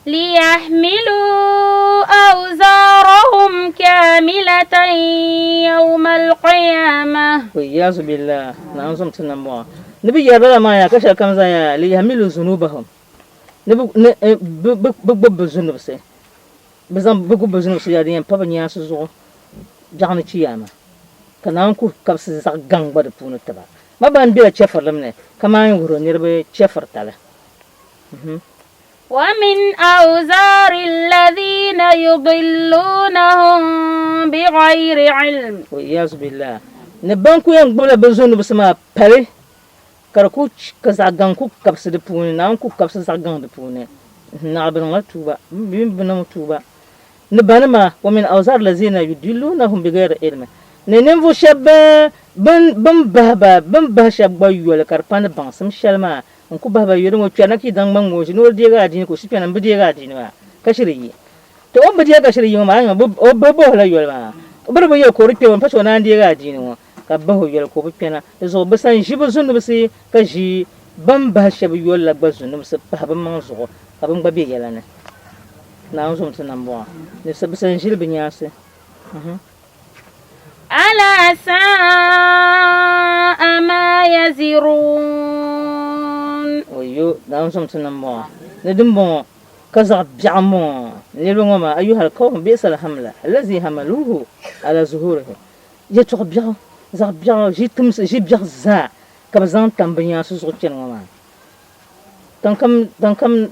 ليحملوا أوزارهم كاملة يوم القيامة. Waliyazu billah, Naawuni zom ti nambɔɣu. Ni bɛ yɛri lala maa yaa ka shɛli kam zaa yaa liyahmilu zunubahum, ni bɛ gbubi bɛ zunubsi, bɛ zaŋ bɛ gbubi bɛ zunubsi yaa din yɛn pa bɛ nyaansi zuɣu biɛɣu ni Chiyaama, ka Naawuni ku kabisi zaɣ gaŋ gba di puuni ti ba. Ma ban bela chɛfirilim ni, ka maan wuhiri niriba chɛfiritali. ومن أوزار الذين يضلونهم بغير علم. Waliyazu billah. Ni ban ku yɛn gbubila bɛ zunubsi maa pali, ka di ku ka zaɣ gaŋ ku kabisi di puuni, Naawuni ku kabisi zaɣ gaŋ di puuni, naɣila bɛ niŋla tuuba, bɛ mi bi niŋ tuuba. Ni banima, wa min awzar lazina yudillunahum bighayri ilm, ni ninvuɣ shɛba bɛn bahi ba, bɛn bahi shɛba gba yoli ka di pa ni baŋsim shɛli maa, N ku bahi ba yoli ŋɔ kpɛrina ka yi daŋ gbaŋ ŋɔ ʒi ni o deegi adiini ka o shiri kpɛna m-bi deegi adiini maa ka shiri yi. To o ni bi deegi ka shiri yi ŋɔ maa, o bi bahi o la yoli maa. O bi di bi yɛli ka o di kpɛmi m-pa shɛli o naan deegi adiini ŋɔ. Ka bɛ bahi o yoli ka o bi kpɛna. Di zuɣu bɛ san ʒi bɛ zunubisi ka ʒi bɛn bahi shɛba yol la gba zunubisi pahi bɛ maŋ zuɣu ka bɛ gba be yɛla ni. Naawuni zom ti nambɔɣu ni bɛ san ʒili bɛ nyaansi. Alaa saa'a maa yaziruun. Oyo, Naawuni zom ti nambɔɣu ni dimbɔŋɔ ka zaɣ biɛɣu m-bɔŋɔ niriba ŋɔ maa, Ayyuhal qawm bi'sal hamla allazi hamaluuhu ala zuhurihim. Yɛtɔɣ biɛɣu, zaɣ biɛɣu, ʒi timsi, ʒi biɛɣu zaa ka bɛ zaŋ tam bɛ nyaansi zuɣu chani ŋɔ maa. Tiŋ kam, tiŋ kam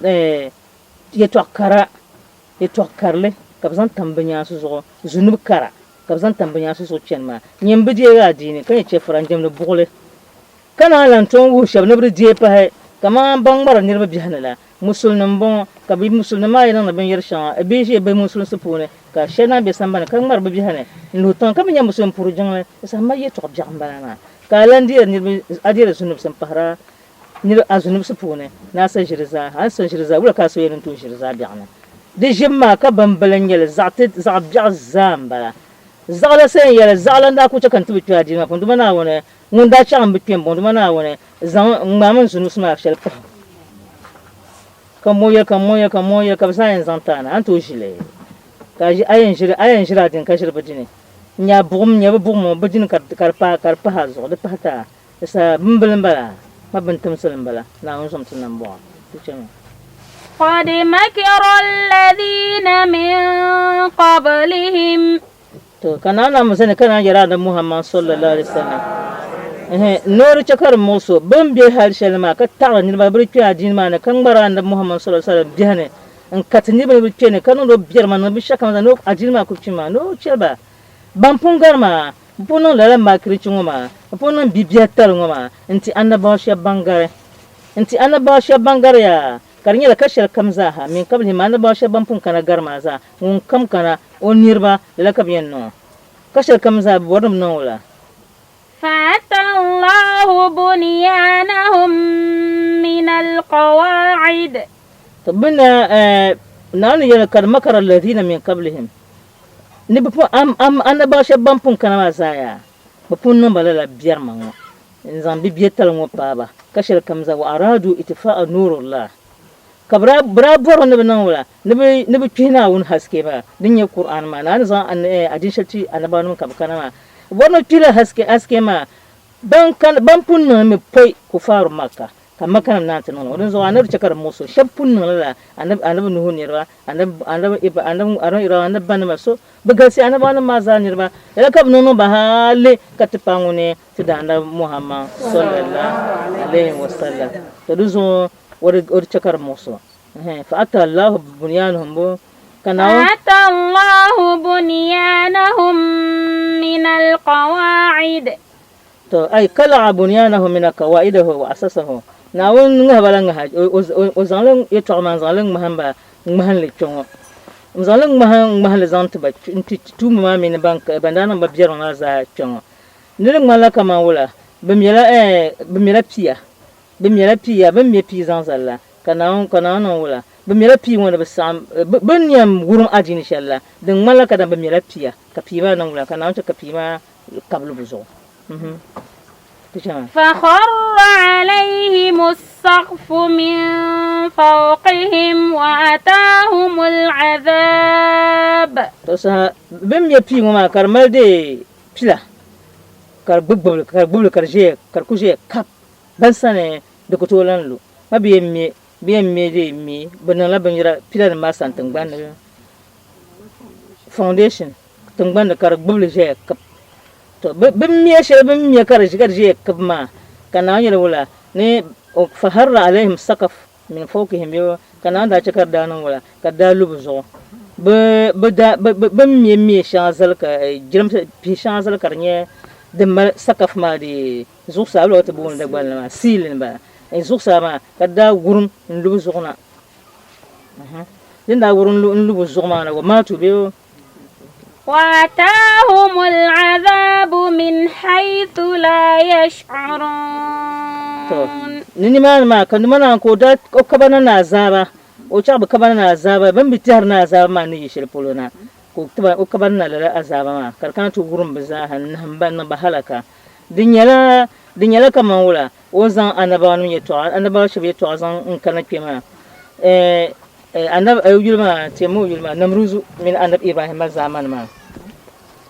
yɛtɔɣ kara, yɛtɔɣ karili ka bɛ zaŋ tam bɛ nyaansi zuɣu, zunubi kara ka bɛ zaŋ tam bɛ nyaansi zuɣu chani maa. Nyini bi deegi adiini ka nyɛ chɛfura n-jɛmdi buɣili, ka naan lan tom wuhi shɛba ni bɛ di deei pahi kaman ban ŋmari niriba biɛhi ni la. Musulinim m-bɔŋɔ, ka bɛ musulinim maa yi niŋdi binyɛr shɛŋa bɛ yi ʒe bɛ musulinsi puuni, ka shɛli naan be sambani ka ŋmari bɛ biɛhi ni n-luhi tiŋa, ka bɛ nya musulim puhiri jiŋli, di saha mali yɛtɔɣ biɛɣu m-bala maa. Ka a lan deeri niriba, a deeri zunubsi m-pahir a niriba a zunubsi puuni ni a sa ʒiri zaa. A ni sa ʒiri zaa, wula ka a so yɛn ni tooi ʒiri zaa biɛɣu ni? Di ʒim maa ka bimbila n-nyɛ li, zaɣ biɛɣu zaa m-bala. Zaɣila sa n-yɛli, Zaɣila n-daa kul chɛ ka n ti bi kpe adiini maa puuni, dama Naawuni ŋun daa chaɣ m bi kpe m-bɔŋɔ, dama Naawuni zaŋ ŋ-ŋmaami n zunubsi maa shɛli pahi. Ka m mo yɛli, ka m mo yɛli, ka m mo yɛli, ka bɛ zaa yɛn zaŋ ti a na, a ni tooi ʒi li? Ka a yɛn ʒiri, a yɛn ʒiri a dini ka ʒiri bɛ dini? N-nyɛ a buɣim, n-nyɛ bɛ buɣim ŋɔ, bɛ dini ka di paai, ka di pahi a zuɣu, di pahi ti a. Di saha bimbila m-bala, ma bintimsili m-bala, Naawuni zom ti nambɔɣu. Di chɛmi. Qad makara alladhina min qablihim. To, ka Naa Naawuni zani ka naan yɛri Anabi Muhammad sallallahu alaihi wasallam, Ɛhɛn, ni o di chɛ ka di muɣis o, bɛ ni be hal shɛli maa ka taɣiri niriba bɛ di kpe adiini maa ni ka ŋmari Anabi Muhammad sallallahu alaihi wasallam biɛhi ni n-kariti niriba ni bɛ kpe ni ka niŋdi o biɛrima niŋdi binshɛɣukam zaa ni o adiini maa kuli kpi maa ni o chɛli ba. Ban pun gari maa, bɛ pun niŋ lala maakirichi ŋɔ maa, bɛ pun niŋ bibiɛtali ŋɔ maa n-ti annabawa shɛba ban gari, n-ti annabawa shɛba ban gari ya, ka di nyɛla ka shɛli kam zaa ha, min qablihim, annabawa shɛba ban pun kana gari maa zaa, ŋun kam kana o niriba, lala ka bɛ yɛn niŋ o. Ka shɛli kam zaa, bɛ bɔri ni bɛ niŋ o la. Fa'ata Allahu bunyanahum min al-qawa'id. To bɛ na, Naawuni yɛli, kad makara alladhina min qablihim. Ni bɛ pun, am, am, annabawa shɛba ban pun kana maa zaa yaa, bɛ pun niŋ ba lala biɛrima ŋɔ, n-zaŋ bɛ biɛtali ŋɔ paai ba, ka shɛli kam zaa, wa araadu itfa'a nuurullah, ka bɛ daa, bɛ daa bɔrimi ni bɛ niŋ wula? Ni bɛ, ni bɛ kpihi Naawuni haske maa, din nyɛ Kur'aani maa, Naawuni ni zaŋ adiini shɛli ti annabawanima ka bɛ kana maa, bɛ bɔri ni bɛ kpihila haske, haske maa, ban kan, ban pun niŋ li mi pɔi kufaaru Makka, Ka Maka nim naan ti niŋ li ŋɔ. Dinzuɣu Anabi chɛ ka di muɣis o. Shɛba pun niŋ li la Anabi, Anabi Nuhu niriba, Anabi, Anabi Ibra, Anabi, Anabi Ibrahim, Anabi banima so. Bɛ galisi Anabawanim maa zaa niriba. Lala ka bɛ niŋ niŋ ba hali ka ti paai ŋuni ti daa Anabi Muhammad sallallahu alayhi wa sallam. To di zuɣu o di, o di chɛ ka di muɣis o. Ɛhɛn, fa ata Allahu bunyanahum bo ka Naawuni. Fa ata Allahu bunyanahum min alqawaid. To, ay kala'a bunyanahu min aqawaidihi wa asasahu, Naawuni ŋahi ba la ŋaha, o zaŋ li yɛtɔɣa maa n-zaŋ li ŋmahim ba ŋmahinli kpe ŋɔ. N-zaŋ li ŋmahi ŋmahinli zaŋ ti ba n-ti tuumba maa mini ban daa niŋ ba biɛrima maa zaa kpe ŋɔ. Di ni ŋmanila kaman wula? Bɛ mɛla, bɛ mɛla pia. Bɛ mɛla pia, bɛ ni mɛ pia zaŋ zali la, ka Naawuni, ka Naawuni niŋ wula? Bɛ mɛla pia ŋɔ ni bɛ saɣim, bɛ ni yɛn wurim adiini shɛli la, di ŋmanila kadama bɛ mɛla pia, ka pia maa niŋ wula? Ka Naawuni chɛ ka pia maa kabili bɛ zuɣu. فخر عليهم السقف من فوقهم وأتاهم العذاب. To saha bɛ ni mɛ pii ŋɔ maa ka di mali dee pila ka di gbubi gbubili ka di gbubili ka di ʒiya ka di ku ʒiya kap ban sani di ku tooi lan lu ma bɛ yɛn mɛ bɛ yɛn mɛ dee mi bɛ niŋla binyɛra pila nim maa sani tingbani ni foundation tingbani ni ka di gbubili ʒɛya kip. To bɛ ni me shɛli bɛ ni me ka di ʒɛya kib maa, ka Naawuni yɛli wula? Ni faharra alayhim sakaf min fawkihim bɛ ka Naawuni daa chɛ ka di daa niŋ wula? Ka di daa lu bɛ zuɣu. Bɛ ni me me shɛŋa zali ka jirambiisa pihi shɛŋa zali ka di nyɛ din mali sakaf maa di zuɣusaa bɛ ti booni Dagbanli maa ceiling m-bala zuɣusaa maa ka di daa wurim n-lu bɛ zuɣu na. Din daa wurim n-lu bɛ zuɣu maa na wa maatu bɛ وأتاهم العذاب من حيث لا يشعرون. To, ni nimaani maa ka nima naan ka o daa o kaba na ni azaaba, o chaɣ bi kaba na ni azaaba, bɛ ni bi tɛhiri ni azaaba maa ni yi shɛli polo na, ka o tiba o kaba na lala azaaba maa, ka di kana ti wurim bɛ zaaha n-nahim ba n-niŋ ba halaka. Di nyɛla di nyɛla kaman wula o ni zaŋ anabaanim yɛtɔɣa, anabaar shɛb yɛtɔɣa zaŋ n kana kpe maa. Eh, eh, anab, eh, o yuli maa, teemi o yuli maa, Namruzu mini Anab Ibrahima zaamani maa.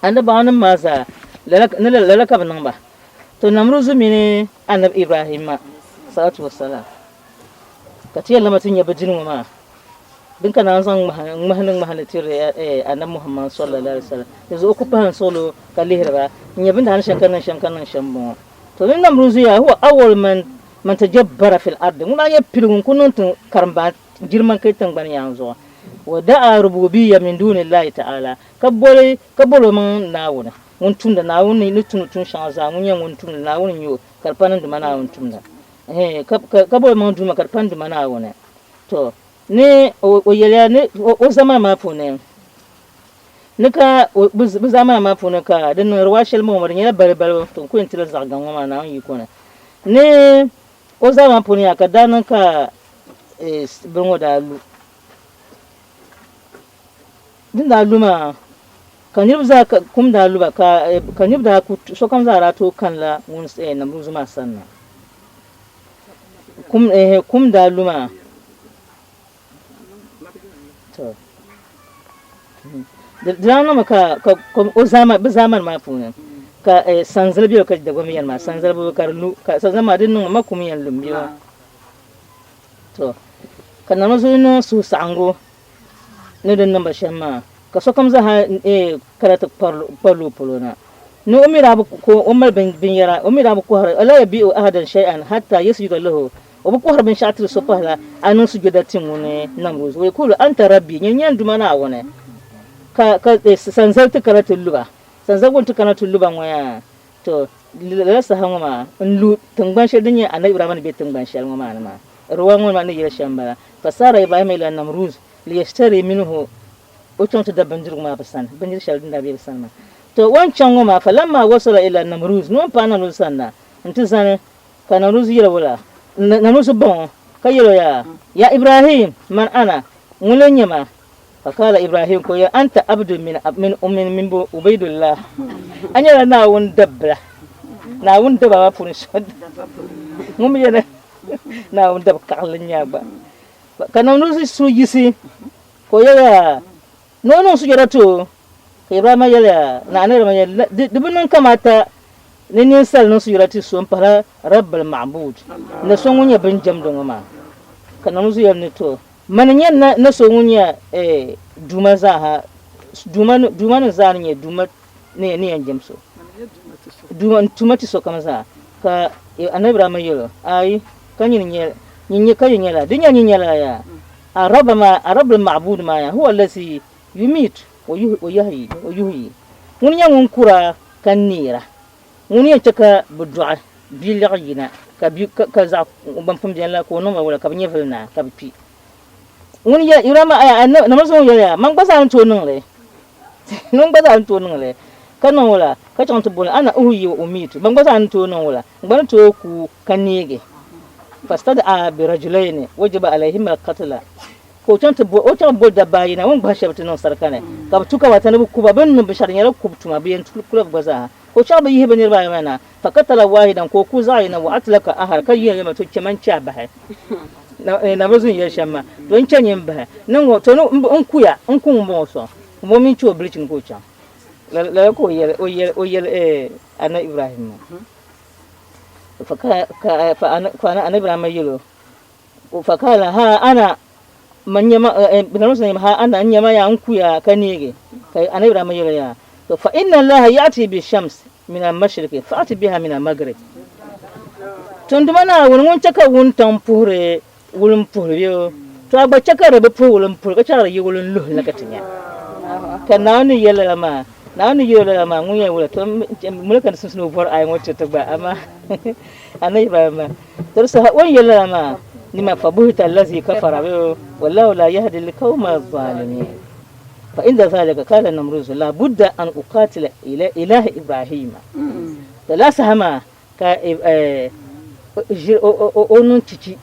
Anabaanim maa zaa, lala, ni lala ka bɛ niŋ ba. To Namruzu mini Anab Ibrahima, salatu wasalam, ka ti yɛn lama ti nya bɛ dini ŋɔ maa. Din ka naan zaŋ ŋmahi ŋmahi ni ŋmahi ni tiri Anabi Muhammad sallallahu alaihi wasallam. Di zuɣu o ku pahi n-suɣili o ka lihiri ba n-nya bɛ ni daa ni shɛm ka niŋ shɛm ka niŋ shɛm m-bɔŋɔ. To ni Namruzu yaa huwa awwal man man tajabbara fil ardi, ŋuna n-nyɛ piligu n-ku niŋ tiŋ karimbaan girman kai tiŋgbani yaaŋ zuɣu. Wa da'a rububiyya min duni Allahi ta'ala, ka boli ka boli o maŋ Naawuni ŋun tumda, Naawuni ni tumdi tuun shɛŋa zaa ŋun nyɛ ŋun tumda, Naawuni n-nyɛ o ka di pa niŋ Duuma Naawuni tumda. Ɛhɛn ka ka boli o maŋ Duuma ka di pa ni Duuma Naawuni. To, ni o yɛliya ni o zamana maa puuni, ni ka bɛ zamana maa puuni ka di niŋ riwaa shɛli m-bɔŋɔ maa, di nyɛla balibalibu, to n ku yɛn ti li zaɣ gaŋ ŋɔ maa Naawuni yiko ni. Ni o zamana maa puuni yaa ka daa niŋ ka bini ŋɔ daa lu. Din daa lu maa ka niriba zaa kum daa lu ba ka niriba daa ku sokam zaa daa tooi kanila ŋun Namruzu maa sanna. Kum ehe kum daa lu maa to di daa niŋmi ka ka o zaamani bi zaamani maa puuni ka sanzali bɛ ka Dagbaŋ yɛli maa sanzali bi ka di lu ka sanzali maa di niŋmi ma kum yɛn lu m-bɛ maa to ka Namazuli niŋ suhusaɣingu ni di niŋ ba shɛm maa ka sokam zaa kana ti kparili o polo na ni o mi daa bi ko o mali binyɛra o mi daa bi kɔhiri la yabi'u ahadan shay'an hatta yasjuda lahu o bi kɔhiri binshɛɣu tiri so pahila a niŋ sujuda ti ŋuni Namruz wa yakulu anta rabbi nyini nyɛ n Duuma Naawuni ka ka sanzali ti kana ti lu ba sanzali ŋun ti kana ti lu ba ŋɔ yaa To lala saha ŋɔ maa n-lu tiŋgban shɛli din nyɛ Anabi Ibrahima ni be tiŋgban shɛli ŋɔ maa ni maa. Riwaya ŋɔ maa ni yɛli shɛm m-bala, Fasara Ibrahima ila Namruz liyashtari minhu O chaŋ ti da bindirigu maa bɛ sani, bindiri shɛli din daa be bɛ sani maa. To o ni chaŋ ŋɔ maa, falamma wasala ila Namruz, ni o ni paai Namruz sani na nti zani, ka Namruz yɛli o la, Namruz baŋ o, ka yɛl o yaa, Ya Ibrahim, man ana? Ŋuni n-nyɛ ma? Faqala Ibrahim ka o yɛli, Anta abdun min min min min Ubaidullah, a nyɛla Naawuni dabila, Naawuni daba maa puuni so ŋun mi yɛli Naawuni dab kaɣili n-nyɛ a gba. Ka Namruzi suhu yiɣisi ka o yɛli, Ni o niŋ sujada ti o. Ka Ibrahima yɛliya, ni Anabi Ibrahima yɛli, Di bi niŋ kamaata ni ninsal niŋ sujada ti so m-pahila Rabbul Ma'bud, ni so ŋun nyɛ bɛ ni jɛmdi ŋɔ maa. Ka Namruzi yɛli ni to, Mani n-nyɛ na so ŋun nyɛ Duuma zaaha, Duumanim zaa ni nyɛ Duuma ni yɛn jɛm so, Duuma n-tuma ti sokam zaa. Ka Anabi Ibrahima yɛl o, Aai, ka nyini n-nyɛ, ka yi nyɛla, di nyɛ nyin nyɛla yaa a Rabb maa, a Rabbul Ma'buud maa yaa, huwa allazi yumiit wa yuhyi, ŋuni n-nyɛ ŋun kura ka neera. Ŋuni yɛn chɛ ka bɛ dɔɣi bia liɣi yina, ka bi ka zaɣ ban pun beni la ka o niŋ ba wula ka bɛ nyɛvili naai ka bɛ kpi. Ŋuni yɛli Ibrahima aya namrisi ŋɔ yɛliya, Man gba zaa ni tooi niŋ li. Man gba zaa ni tooi niŋ li. Ka niŋ wula? Ka chaŋ ti boli ana uhuyi wa umiitu. Ban gba zaa ni tooi niŋ wula? N gba ni tooi ku ka neegi. Fastad'a bi rajulayni wajaba alayhima al-qatla. Ka o chaŋ ti bo, o chaŋ boli dabba ayi na, o ni gbahi shɛba ti niŋ sarika ni, ka bɛ tu kamata ni bɛ ku ba, bɛ ni niŋ binshɛɣu di nyɛla kubu tuma, bɛ yɛn kula bɛ gba zaa. Ka o chaŋ bɛ yihi bɛ niriba ayi maa na, fakatala waahidan, ka o ku zaɣ yini, wa atlaka ahar, ka yihi yɛli ma, To chɛ ma n-chɛ a bahi. Na bi zun yɛli shɛm maa, To n-chɛ nyin bahi. Ni ŋɔ, to ni n ku ya, n ku ŋumbɔŋɔ sɔŋ. Ŋumbɔŋɔ mi n-chɛ o bilichini ka o chaŋ. Lala ka o yɛli, o yɛli, o yɛli Anabi Ibrahimma. Ka Anabi Ibrahimma yɛl o, Fakala ha ana man nyama eh, ha ana n nyama ya n kuya ka neegi ka anabi Ibrahim yɛli ya to fa inna allaha ya'ti bi shams min al mashriqi fa'ti biha min al maghrib tunduma Naawuni ŋun chɛ ka wuntaŋ puhiri wulim puhiri bɛ to a gba chɛ ka di bi puhi wulim puhiri ka chɛ ka di yi wulim luhi na ka ti nya ka Naawuni ni yɛli lala maa Naawuni ni yɛli lala maa ŋun yɛn wula to muli ka di sunsuuni o bɔri ayi ŋɔ tiri ti gba amaa Anabi Ibrahim To di saha o ni yɛli lala maa, nima fabuhita allazi kafara wallahu la yahdi alqawma alzalimin. Fa inda zalika kala Namruzu la budda an uqatila ilaha Ibrahima. To lala saha maa ka o niŋ chichi,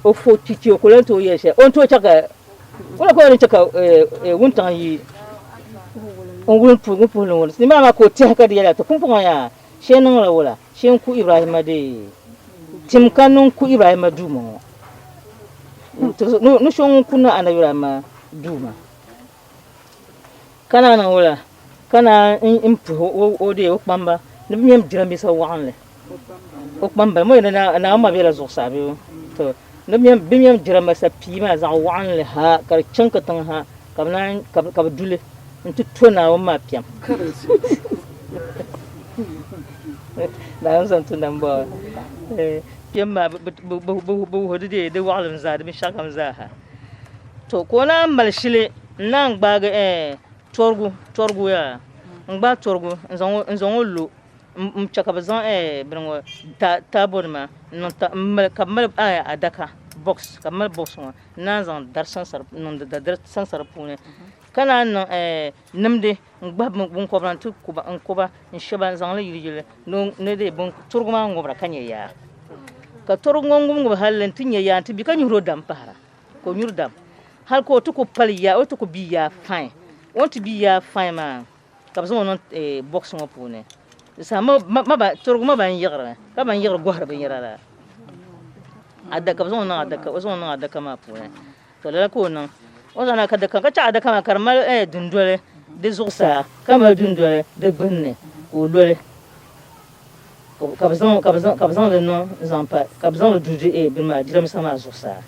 o fo chichi o ku lan tooi yɛli shɛli, o ni tooi chɛ ka o na ku chɛ ka wuntaŋ yi n wulim puhili ŋɔ ni maa ka o tɛhi ka di yɛliya to pumpɔŋɔ yaa. Shee niŋla wula? Shee n-ku Ibrahimma dee? Tim ka niŋ ku Ibrahimma duuma ŋɔ. Ni so ŋun ku ni Anabi Ibrahimma duuma. Ka naan niŋ wula? Ka naan n puhi o dee o kpamba ni bɛ mɛm jiranbiisa waɣinli. O kpamba mo ni Naawuni maa bela zuɣusaa bee? To ni bɛ mɛm jiranbiisa pii maa zaɣ waɣinli ha ka di chaŋ katiŋ ha ka bɛ naan ka bɛ du li nti to Naawuni maa piɛm. Naawuni zaŋ ti nambɔɣu piɛm maa bɛ wuhi di dee di waɣilim zaa di binshɛɣukam zaa ha. To ka o naan mali shili n-naan gbaagi tɔrigu, tɔrigu yaa, n-gbaai tɔrigu n-zaŋ o lo n-chɛ ka bɛ zaŋ bini ŋɔ taabonima n-niŋ ka bɛ mali adaka box ka bɛ mali box ŋɔ n-naan zaŋ dari niŋ dari sansa di puuni ka naan niŋ nimdi n-gbahi biŋkɔbiri nti ku ba n-she ba n-zaŋ li yiliyili ni di tɔrigu maa ŋubira ka nya yaa ka tɔrigu ŋɔ ŋubŋubi hali nti nya yaa nti bi ka nyuhiri o dam pahira. ka o nyuri dam hali ka o ti ku pali yaa o ti ku bi yaa fain o ni ti bi yaa fain maa ka bi zaŋ o niŋ box ŋɔ puuni di saha turigu ma ban yiɣiri ka ban yiɣiri gohari binyɛra la adaka bi zaŋ o niŋ adaka o zaŋ o niŋ adaka maa puuni to lala ka o niŋ o zaŋ ka adaka ka chɛ adaka maa ka di mali dundoli di zuɣusaa ka mali dundoli di gbunni ka o loli ka bi zaŋ ka bi zaŋ ka bi zaŋli niŋ n zaŋ pa ka bi zaŋli du di bini maa jiranbiisa maa zuɣusaa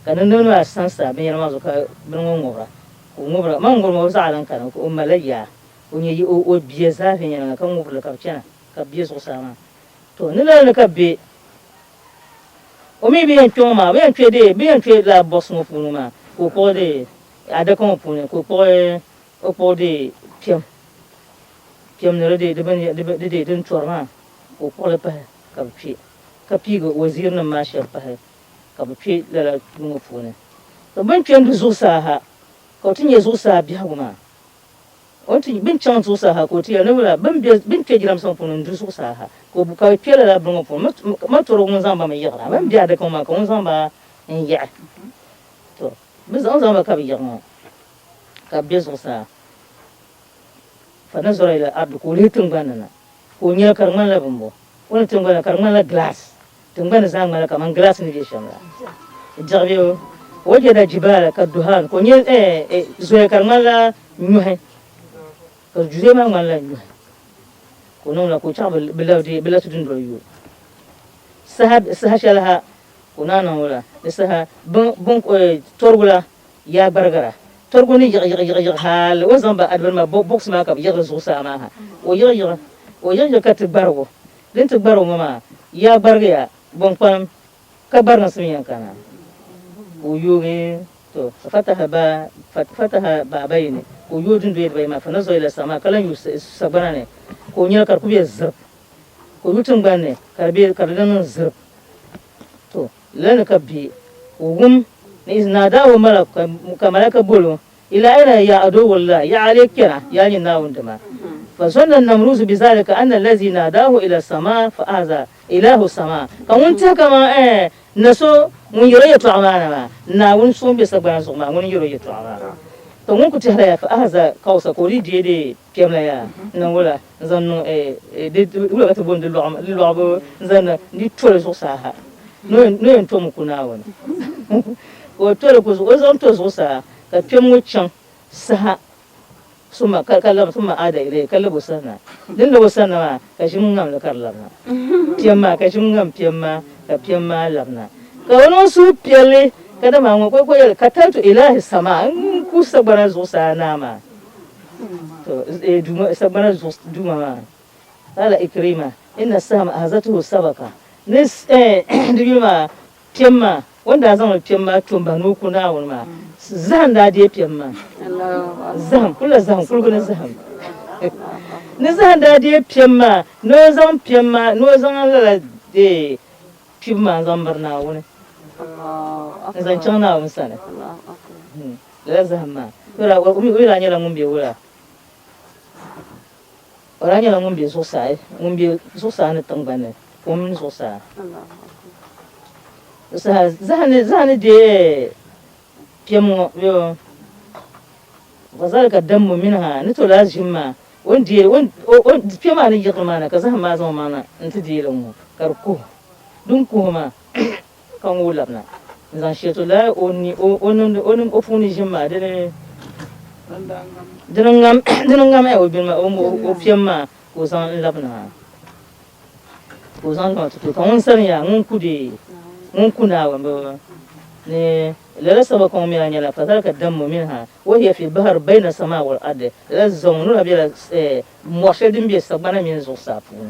ka nindoni maa sansa binyɛra maa zuɣu ka bini ŋɔ ŋubira ka o ŋubira man ŋubiri maa o zaɣa din kani o malila yaa o nyɛ o bia zaa viɛnyɛlinga ka ŋubirili ka bi chɛna ka bi bɛ zuɣusaa maa to ni lala ni ka bi bɛ o mi bi yɛn kpɛ ŋɔ maa bi yɛn kpɛ dee bi yɛn kpɛ lala bɔks ŋɔ puuni maa ka o kpuɣi dee adaka ŋɔ puuni ka o kpuɣi o kpuɣi dee piɛm Kpɛm ni di di di din tɔri maa ka o kpuɣili pahi ka bɛ kpe, ka piigi waziirinim maa shɛba pahi ka bɛ kpe lala duu ŋɔ puuni. To bɛ ni kpe n-du zuɣusaa ha ka o ti nya zuɣusaa biɛhigu maa. O ni ti, bɛ ni chaŋ zuɣusaa ha ka o ti yɛli ni wula bɛ ni be, bɛ ni kpe jiramisa ŋɔ puuni n-du zuɣusaa ha ka o, ka bɛ kpe lala bini ŋɔ puuni. Ma tɔrigu ŋun zaŋ ba mi yiɣira, bɛ ni be adaka ŋɔ maa ka ŋun zaŋ ba n-yiɣi. To bɛ zaŋ zaŋ ba ka bɛ yiɣi ŋɔ ka bɛ be zuɣusaa. Fa nazara ila al-ardi, ka o lihi tiŋgbani ni na, ka o nyɛli ka di ŋmanila bimbo, o ni tiŋgbani ka di ŋmanila gilaas, tiŋgbani zaa ŋmanila kaman gilaas ni be shɛm la. Diɣi be o, wajada jibaala ka duhaan, ka o nyɛ zoya ka di ŋmanila nyɔhi, ka zoya maa ŋmanila nyɔhi, ka o niŋ la ka o chaɣ bi labisi dundoli yo. Saha saha shɛli ha ka o naan niŋ o la, di saha bin tɔrigu la Yaa gbarigira, tɔrigu ni yiɣi yiɣi yiɣi yiɣi hal o ni zaŋ ba adibini maa box maa ka bɛ yiɣili zuɣusaa maa ha. O yiɣi yiɣi, o yiɣi yiɣi ka ti gbarig o. Din ti gbarig o ŋɔ maa, yaa gbarigiya, bɔŋkpalim ka gbariginsim yɛn kana. Ka o yoogi, to, fataha ba, fataha baabayini, ka o yooi dundoya dibayi maa, fanazɔri ila samaa, ka lan yooi sagbana ni, ka o nyɛli ka di ku be zirip, ka o yooi tiŋgbani ni ka di be, ka di lan niŋ zirip. To, lala ni ka bɛ, o wum, ni iz naadaahu malak, ka malaika boli o, ila aina ya aduwullah, yaɣa a lee kpɛra, yaa nyini Naawuni dima? Fa zanna Namruzu bizalika anna allazi naadaahu ila samaa fa haza ilahu samaa, ka ŋun tɛhi kaman ɛɛ na so ŋun yɛr o yɛtɔɣa maa na maa, Naawuni so ŋun be sagbana zuɣu maa, ŋuni n-yɛr o yɛtɔɣa maa. To ŋun ku tɛhila ya fa haza kawsa, ka o dii deei di Kpɛm la yaa n-niŋ wula n-zaŋ niŋ di wula ka ti booni di lɔɣibu n-zaŋ niŋ di toli zuɣusaa ha ni o yɛn tomi ku Naawuni. Ka o toli ku o zaŋ to zuɣusaa ka kpɛm ŋɔ chaŋ saha suma ka lab summa aada ilayhi ka lab o sani na. Din lab o sani na maa ka ʒim ŋam li ka di labina. Kpɛm maa ka ʒim ŋam kpɛm maa ka kpɛm maa labina. Ka o niŋ suhupiɛlli ka dama ŋɔ ka o yɛli kataltu ilahi samaa n ku sagbana zuɣusaa naa maa. To duuma sagbana zuɣu duuma maa qala Ikrima inna sahma ahazatuhu sabaka ni di yuli maa kpɛm maa o ni daa zaŋ li kpɛm maa to n-bahi ni o ku Naawuni maa zahim daa deei kpɛm maa zahim kulila zahim kuligu ni zahim ni zahim daa deei kpɛm maa ni o zaŋ kpɛm maa ni o zaŋ lala kpibu maa n-zaŋ miri Naawuni n-zaŋ chaŋ Naawuni sani. Lala zahim maa, o mi daa nyɛla ŋun be wula? O daa nyɛla ŋun be zuɣusaa, ŋun be zuɣusaa ni tiŋgbani ni, kom mini zuɣusaa. Di saha zahim ni deei kpɛm ŋɔ bee o, Fazalika dammu minha, ni to lala ʒim maa. O ni deei o kpɛ maa ni yiɣiri maa na ka zahim maa zaŋ o maŋ na nti deei li ŋ-ŋɔ ka di kuhi. Din kuhi maa ka ŋ-ŋɔ labina n-zaŋ shɛli ti lala o ni o niŋdi o ni o puuni ʒim maa dini dini ŋam dini ŋam o bini maa o piɛm maa ka o zaŋ n-labina maa ka o zaŋ labina ti ti o ka ŋun sani yaa ŋun ku deei ŋun ku Naawuni bi ni lala sabaka ŋɔ mi daa nyɛla fazalika dammu minha wa hiya fi bahri bayna samaa wal ardi lala zɔŋ ŋɔ na bela mɔɣ shɛli din be sagbana mini zuɣusaa puuni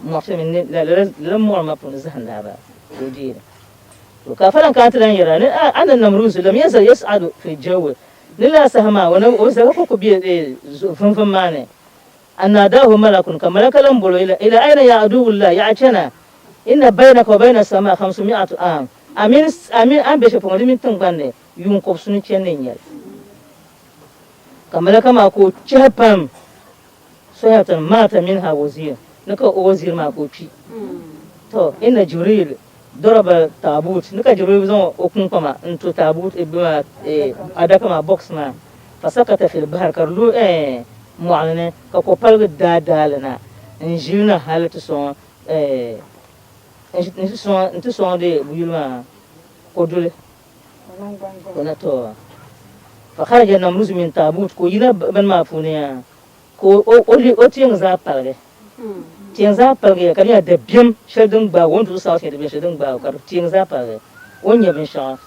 mɔɣ shɛli mini lala mɔɣili maa puuni zahim daa bala ka o deei li. To ka faraŋ kana ti lan yɛra ni a ni Namruzu lam yazal yas'adu fi jawi ni lala saha maa o zali ka ku be vinvim maa ni an naadahu malakun ka malaka lan bol o ila ayna ya aduwullah yaɣa chana inna baynaka wa bayna samaa khamsu mi'atu aam a mini a ni be shɛli polo ŋɔ di mini tiŋgbani ni yuun kɔbisinu chandi n-nyɛli. Ka malaka maa ka o chɛhi pam sohayatan maata minha wazir ni ka o wazir maa ka o kpi. To inna Jibril daraba taabut ni ka Jibril zaŋ o kuŋkpama n-to taabut adaka maa box maa fasakata fil bahar ka di lu mɔɣili ni ka kopaligi daa daa li na n-ʒili na hali ti sɔŋ nti sɔŋ di buyili maa koduli. Ka o na to fa kharaja Namruz min taabut ka o yina bini maa puuni yaa ka o tiɛŋ zaa paligi tiɛŋ zaa paligiya ka di nyɛla dabiɛm shɛli din gbaagi o ni tuhi saɣisi nyɛ dabiɛm shɛli din gbaagi o ka di tiɛŋ zaa paligi o ni nyɛ binshɛɣu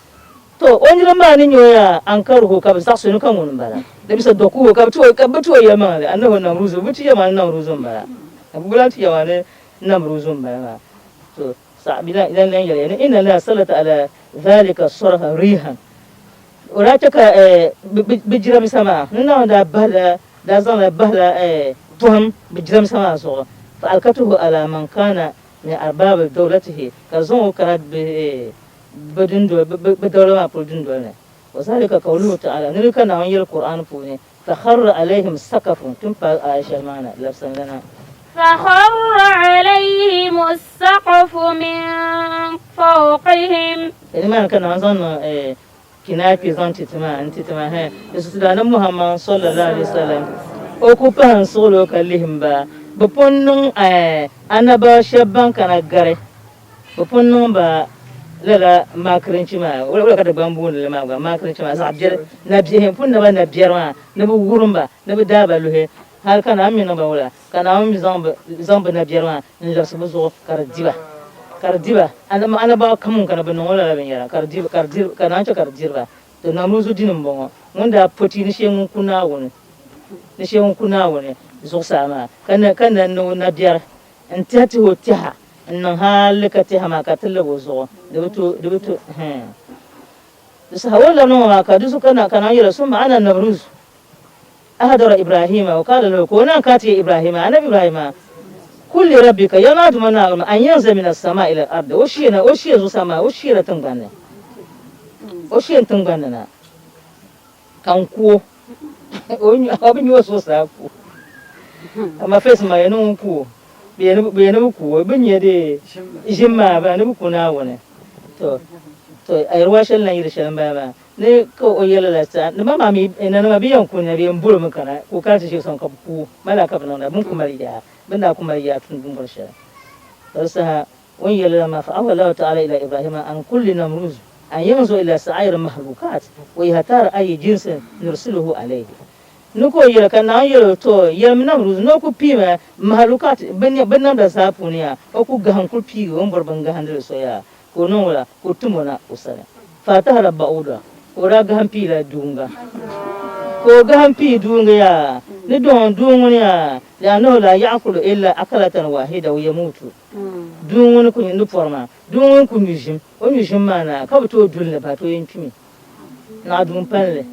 to o niriba maa ni nyɛ o yaa ankaruhu ka bi zaɣisi o ni ka ŋuni m-bala di bisa dɔkuhu ka bi ti o yɛlimaŋli annahu Namruzu bi ti yɛli maa ni Namruzu m-bala bi lahi ti yɛli maa ni Namruzu m-bala maa to Sahabi lan lan yɛliya ni inna Allaha sallata ala zalika sarha rihan o daa chɛ ka bɛ jiramisa maa ni Naawuni daa bahila daa zaŋla bahila pɔhim bɛ jiramisa maa zuɣu fa alkatuhu ala man kana min arbaabi dawlatihi ka di zaŋ o kana bɛ bɛ dawla maa polo dundoli ni wa zalika qawluhu ta'ala ni di ka Naawuni yɛli Qur'an puuni Fakharra alayhim sakafun ti ni paai aaya shɛli maa na labisimi li na. Fakharra alayhim as-saqfu min fawqihim. Nimaani ka Naawuni zaŋ niŋ kinaya kpe zaŋ ti ti maa n-ti ti maa hɛ di su ti daa ni Muhammad sallallahu alayhi wa sallam o ku pahi n-suɣili o ka lihim ba bɛ pun niŋ annabawa shɛba ban kana gari Bɛ pun niŋ ba lala maakirinchi maa, wula ka Dagbaŋ booni li maa gba, maakirinchi maa, zaɣ biɛri, nabihi, m pun na ba nabiɛri maa, ni bɛ wurim ba, ni bɛ daai ba luhi, hal ka Naawuni mi niŋ ba wula, ka Naawuni mi zaŋ bɛ nabiɛri maa n-labisi bɛ zuɣu ka di di ba, ka di di ba. Annabawa kam ŋun kana bɛ niŋ o lala binyɛra, ka di ka di ka Naawuni chɛ ka di diri ba. To Namruzu dini m-bɔŋɔ, ŋun daa poti ni shee ŋun ku Naawuni, ni shee ŋun ku Naawuni zuɣusaa maa, ka na niŋ o nabiɛri N-tɛhi tihi o tɛha n-niŋ hali ka tɛha maa ka ti lab o zuɣu, di bi to, di bi to, hɛn. Di saha o ni lab niŋ o maa ka di zuɣu ka na, ka naan yɛl o, Summa ana Namruz ahdara Ibrahima wa qaala lahu, ka o naan kana ti yɛli Ibrahima, Anabi Ibrahima, Kul li rabbika, yɛlim a Duuma Naawuni maa, an yanzila mina as-samaa'i ila al-ardi, o shee na, o shee zuɣusaa maa, o sheela tiŋgbani ni, o shee tiŋgbani ni na, ka n ku o. O bi nya o zuɣusaa ku o. Amaa first maa yɛn ni ŋun ku o, bɛ yɛn ni bi ku o, bɛ ni nya dee ʒim maa bala ni bɛ ku Naawuni. To, to ayiriwa shɛli lan yi di shɛli m-bala maa, ni ka o yɛli lala saha, ni ba maa mi, nanima bɛ yɛn ku ni bɛ yɛn boli mi kana ka o kana ti ʒe sɔŋ ka bɛ ku o. Mali ka bɛ niŋda, bɛ ni ku mali yaa, bɛ ni daa ku mali yaa tum bɛ ni bɔri shɛli. Ka di saha O ni yɛli lala maa, fa awha Allahu ta'ala ila Ibrahima an kulli Namruz an yanzur ila sa'ir mahlukat wa yahtar ayi jinsin nursiluhu alayhi. Ni ka o yɛli, ka Naawuni yɛli o, To, yɛlimi Namruz ni o ku piimi mahlukat, binnamda zaa puuni yaa, o ku gahim kuli piigi o ni bɔri bingahindili so yaa, ka o niŋ wula? Ka o tim o na o sani. Fatahara ba'uda, ka o daa gahim piila duunga. Ka o gahim pii duunga yaa, ni dɔŋ doo ŋuni yaa, li'annahu la ya'kulu illa akalatan wahida wa yamutu. Doo ŋuni ku ni pɔri maa, doo ŋuni ku nyu ʒim, o nyu ʒim maa naai ka bi tooi duli li bahi to yɛn kpimi naɣ duun palli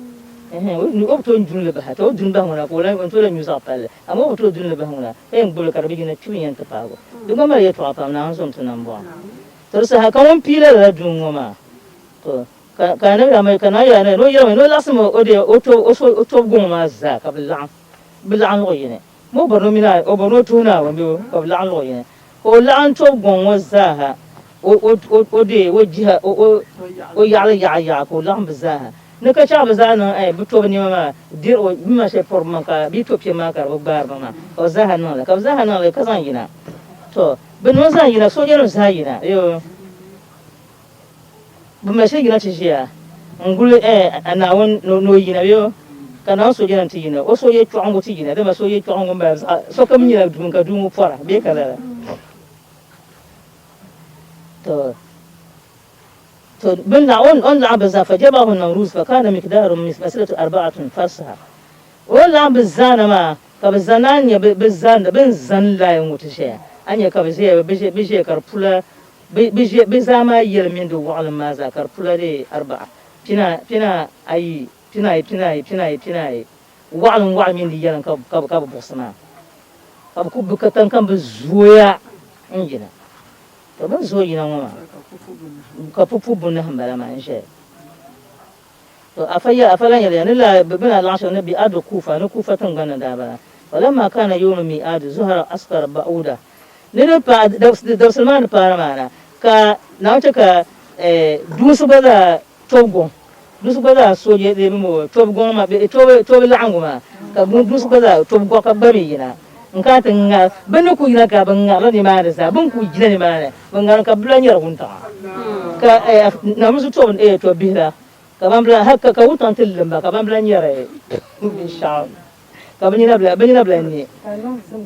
ɛhɛn o bi tooi duni li bahi to o duni bahi ŋuna ka o lan tooi lan nyu zaɣ palli amaa o bi tooi duni li bahi ŋuna ka yɛn gbubi li ka di bi yina kpibu yɛn ti paagi o. Di gba mali yɛtɔɣa pam Naawuni zom ti nambɔɣu. To di saha ka ŋun pii la lala duun ŋɔ maa to ka ka anabi daa mali ka Naawuni yɛli anabi ni o yɛlimi ni o laɣisimi o de o tobu guŋ maa zaa ka bɛ laɣim bɛ laɣim luɣ yini. Ma o bɔri ni o mini a, o bɔri ni o tuhi Naawuni bee ka bɛ laɣim luɣ yini, ka o laɣim tɔbu gɔŋ ŋɔ zaaha, o deei o jiha, o yaɣili yaɣayaɣa ka o laɣim bɛ zaaha. Ni ka chaɣ bɛ zaa niŋ eh, bɛ tobu nɛma maa dir o bɛ ma shɛli pɔri bɛ maŋ ka bɛ yi to piɛm maa ka di bi gbaari ba maa ka bɛ zaaha niŋ li ka bɛ zaaha niŋ li ka zaŋ yina. To, bɛ niŋ zaŋ yina, soojanim zaa yina, yoo. Bɛ mali shɛli yina ti ʒiya n-guli eh, Naawuni ni o yina bee ka Naawuni soojanim ti yina, o sooja kpiɔŋ ŋɔ ti yina, dama sooja kpiɔŋ ŋɔ m-bala zaɣ sokam nyɛla duu ka duu ŋɔ pɔra bee ka lala. To. To bɛ ni laɣim, o ni laɣim bɛ zaa, fajamahu Namruz fakana miqdaru masiratu arba'atun farsaha. O ni laɣim bɛ zaa na maa, ka bɛ zaa naan nyɛ bɛ zaanda, bɛ ni zani layi ŋɔ ti ʒɛya. A ni nya ka bɛ ʒɛya, bɛ ʒɛya ka di pula, bɛ ʒɛ, bɛ zaa maa yɛli mini di waɣilim maa zaa ka di pula dee arba'a, pina, pina ayi, pinaayi, pinaayi, pinaayi, pinaayi, waɣilim waɣilim mini di yɛlim ka bɛ, ka bɛ buɣisi maa. Ka bɛ ku, bɛ ka tiŋ kam bɛ zooya n-yina. To bɛ ni zooi yina ŋɔ maa, ka pupu bunahi m-bala maa n-ʒeya. To afa ya, afa lan yɛliya ni lala bɛ ni laɣim shɛli ni bi ardi Kufa, ni Kufa tiŋgbani ni daa bala. Falamma kana yawmu mi'aadi zuhara askar ba'uda. Ni di paai, dabisili maa ni paai maa na, ka Naawuni chɛ ka duunsi gba zaa tɔbu gɔŋ, duunsi gba zaa sooje bee bɛ mo tɔbu gɔŋ maa bee tɔbu laɣingu maa, ka duunsi gba zaa tɔbu gɔɣ ka gba mi yina n-kana ti ŋari. Bɛ ni kul yina ka bɛ ŋarila nimaani zaa, bɛ ni kul yina nimaani, bɛ ŋarimi ka bɛ lahi nyari wuntaŋa. Ka Namuzu tɔbu tɔbbihi la, ka ban bila hal ka wuntaŋ ti lim ba, ka ban bila nyari binshɛɣu, ka bɛ nina bila ne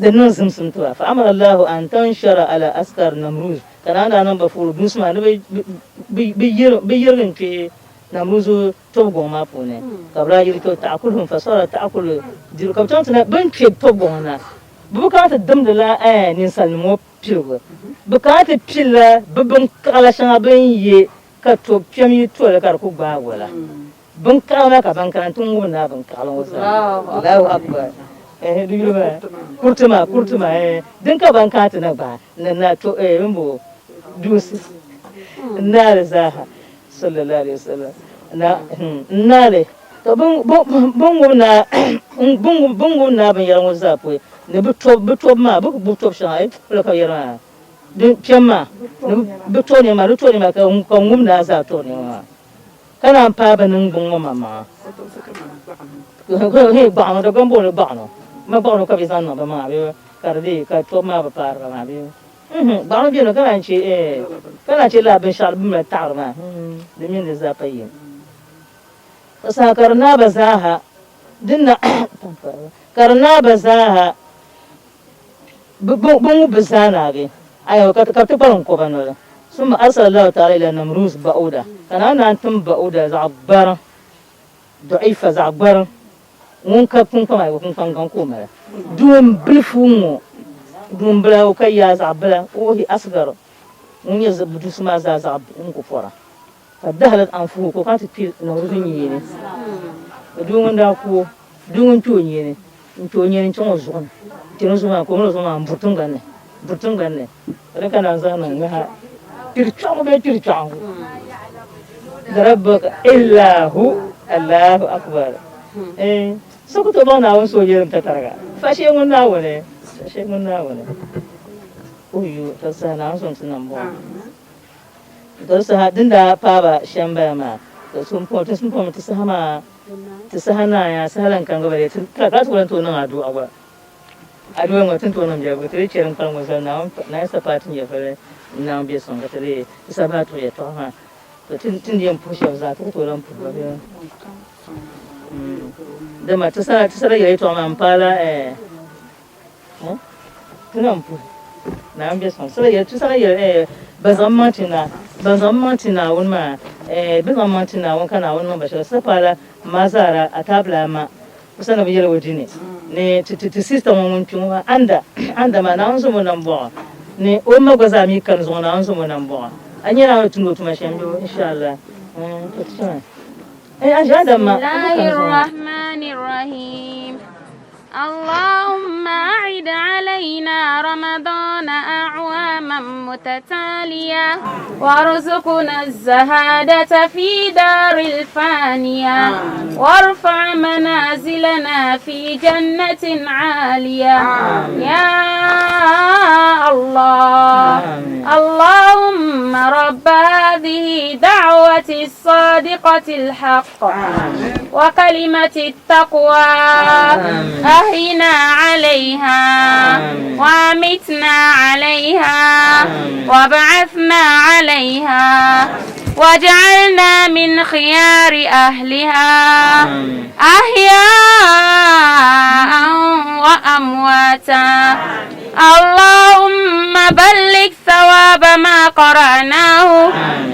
di niŋ zimsim ti ba. Fa amara Allahu an tanshara ala askar Namruz, ka Naawuni daa niŋ ba fuhuri duunsi maa ni bɛ yirigi n-kpe Namruzu tɔbu gɔŋ maa puuni, ka bɛ daa yiri kpe ta'akuluhum fa sara ta'akulu diru, ka bɛ chaŋ ti na bɛ ni kpe tɔbu gɔŋ na, bɛ bi kana ti dimdila ninsalinim ŋɔ piligu, bɛ kana ti pilila bɛ binkaɣila shɛŋa bɛ ni ye ka to kpɛm yi toli ka di ku gbaag o la. Binkaɣili maa ka ban kana nti ŋubi naa binkaɣili ŋɔ zaa. Allahu Akbar. Ehe, di yuli maa. Kuriti maa, kuriti maa, eh. Din ka ban kana ti na gbaai ni na to, eh, bɛ ni bo duunsi n-naali zaaha. Sallallahu alaihi wasallam. Na, hmm, n-naali. To bɛ, bɛ, bɛ ŋubi naa, bɛ ŋubi, bɛ ŋubi naa binyɛra ŋɔ zaa pɔi ni bɛ tɔb, bɛ tɔb maa, bɛ ku gbubi tɔb shɛŋa, eh, wula ka bɛ yɛri maa? Din kpɛm maa, ni bɛ to nɛma, di to nɛma ka ŋub naa zaa to nɛma maa, ka naan paai bɛ niŋgbuŋ ŋɔ maŋmaŋa. Hee gbaɣino, Dagbaŋ booni gbaɣino, ma gbaɣino ka bɛ zaŋ niŋ bɛ maŋa bee ka di leei ka tɔbu maa bi paari ba maa bee? Nhun, gbaɣino beni ka naan chɛ eh, ka naan chɛ lala binshɛɣu bɛ mali taɣiri maa, hmm, di mini di zaa pa yim. Ka saha ka di naai ba zaaha, din na ka di naai ba zaaha. Bɛ ŋub bɛ zaa naagi, ayo, ka bɛ ti kpalim kɔba noli. Summa arsala Allahu ta'ala ila Namruz ba'uda, ka Naawuni naan tim ba'uda zaɣ gbariŋ, da'ifa, zaɣ gbariŋ, ŋun ka kpunkpama ayi, kpunkpaŋ gaŋ ka o mali. Duun bilifu ŋ-ŋɔ, duun bila, o ka yaa zaɣ bila, o asgaru, ŋun nyɛ dusi maa zaa zaɣ n ku pɔra. Ka dahalat anfuhu, ka o kana ti kpi Namruz nyeeni. Ka doo ŋun daa ku o, doo ŋun kpi o nyeeni. N-kpe o nini n-chaŋ o zuɣu ni, n-chani o zuɣu maa ka o mali o zuɣu maa m-buri tiŋgbani ni, buri tiŋgbani ni, ka di ka naan zaŋ niŋ ŋaha kpiri kpiɔŋ bee kpiri kpiɔŋ. La rabbaka illa hu, Allahu akbar. Eh, so ku tooi baŋ Naawuni soojenim tatariga, fashee ŋun Naawuni, fashee ŋun Naawuni. Oyo, ka saha Naawuni so n-ti nam bɔŋɔ. Ka di saha din daa paai ba shɛm m-bala maa, ka so m-pɔŋ, ti m-pɔŋ ti saha maa Ti saha naai a saha lan kani gba ba dee ti ka ti ku lan tooi niŋ adu'a gba. Adu'a ŋɔ ti ni tooi niŋ biɛhigu ti dii chɛri n-kpalim ŋɔ zali Naawuni Naawuni sapaai ti nyɛvili n-niŋ bɛ sɔŋ ka ti dii ti saha bahi tuhi yɛtɔɣa maa. To ti ni yɛn puhi shɛba zaa ti ku tooi lan puhi ba bee? Dama ti saha ti sala yɛli yɛtɔɣa maa m-paai la eh Ti na m-puhi Naawuni bɛ sɔŋ. Sala yɛli, ti sala yɛli, eh, ban zaŋ maŋ ti na, ban zaŋ maŋ ti Naawuni maa, eh, bɛ zaŋ maŋ ti Naawuni ka Naawuni niŋ ba shɛli. Sa paala ma zaara a taabila ma. O sani bi yɛli o dini ni ti, ti, ti sista ŋɔ ŋun kpi ŋɔ maa, anda, anda maa, Naawuni zom o nambɔɣu. Ni o ma gba zaa mi kani zuɣu, Naawuni zom o nambɔɣu. A nya Naawuni tumdi o tuma shɛm bee? Insha Allah. Eh, to ti chaŋ. Eh, a ʒi anda ma, o mi kani zuɣu. Bismillahirrahmanirrahim. اللهم أعد علينا رمضان أعواما متتالية وارزقنا الزهادة في دار الفانية وارفع منازلنا في جنة عالية يا الله. اللهم رب هذه دعوة الصادقة الحق وكلمة التقوى أهنا عليها وامتنا عليها وابعثنا عليها واجعلنا من خيار أهلها أحياء وأمواتا اللهم بلغ ثواب ما قرأناه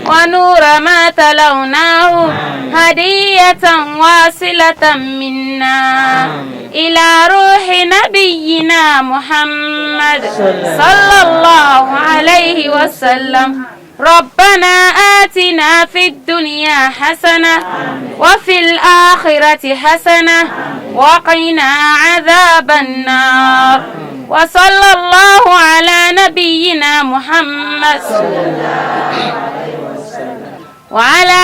ونور ما تلوناه هدية واصلة منا إلى روح نبينا محمد صلى الله عليه وسلم ربنا آتنا في الدنيا حسنة وفي الآخرة حسنة وقنا عذاب النار وصلى الله على نبينا محمد وعلى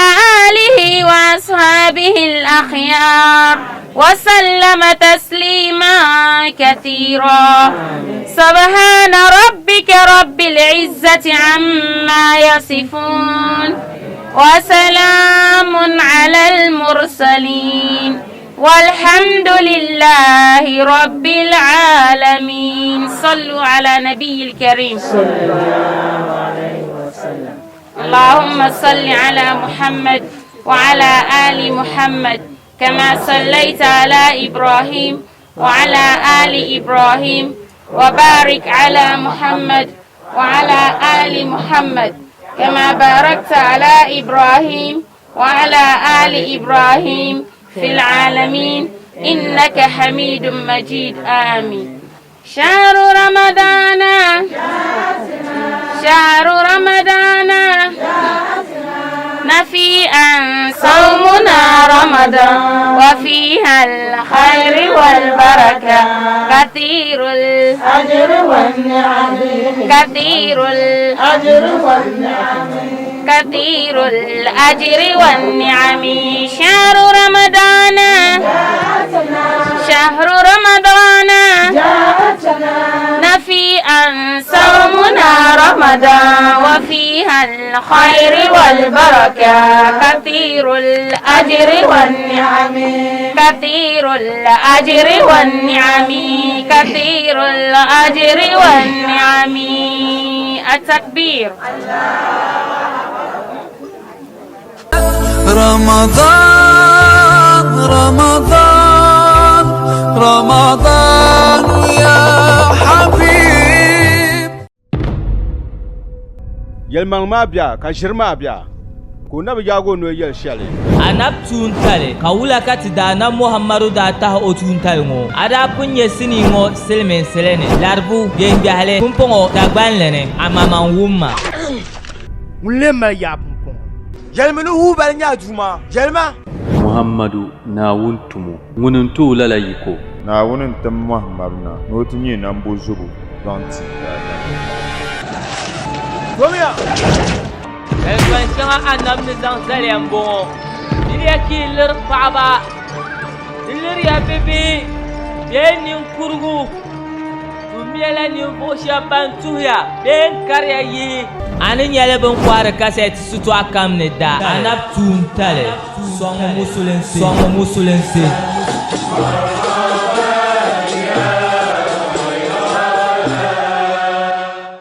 آله وأصحابه الأخيار وسلم تسليما كثيرا سبحان ربك رب العزة عما يصفون وسلام على المرسلين والحمد لله رب العالمين صلوا على نبي الكريم صلى الله عليه وسلم اللهم صل على محمد وعلى آل محمد كما صليت على إبراهيم وعلى آل إبراهيم وبارك على محمد وعلى آل محمد كما باركت على إبراهيم وعلى آل إبراهيم في العالمين إنك حميد مجيد آمين شهر رمضان شهر رمضان نفيئا صومنا رمضان وفيها الخير والبركة كثير الأجر والنعم كثير الأجر والنعم كثير الأجر والنعم شهر رمضان شهر رمضان نفيئا صومنا رمضان وفيها الخير والبركة كثير الأجر والنعم كثير الأجر والنعم كثير الأجر والنعم التكبير رمضان رمضان رمضان يا حبيب Yɛlimaŋli maa bia ka ʒiri maa bia, ka o na bi yaag o noli yɛli shɛli. Anab tuuntali, ka wula ka ti Daanab Muhammadu daa tahi o tuuntali ŋɔ? A daa pun nya sinii ŋɔ silimiinsili ni, Laribu, Biɛŋgbɛhili, pumpɔŋɔ Dagbanli ni, amaa man wum ma. Ŋun lee mali yaa pumpɔŋɔ? Yɛlimi ni Hubal nyɛ a Duuma. Yɛlima. Muhammadu, Naawuni tumo, ŋuni n-ti o lala yiko. Naawuni n-tim Muhammadu na ni o ti nyɛ nambozobo zaŋ ti daadamnim. Domiya! Kaliban shɛŋa Annabi ni zaŋ zaliya m-bɔŋɔ, Miriya ka yi liri paɣiba, di liriya bibihi bee niŋkurugu. Tummiya ninvuɣ shɛb ban tuhiya bee n-kariya yihi. A ni nyɛli bɛ ni kɔhiri kasɛti sitɔɣu kam ni da Anab tuuntali sɔŋmi musulinsi.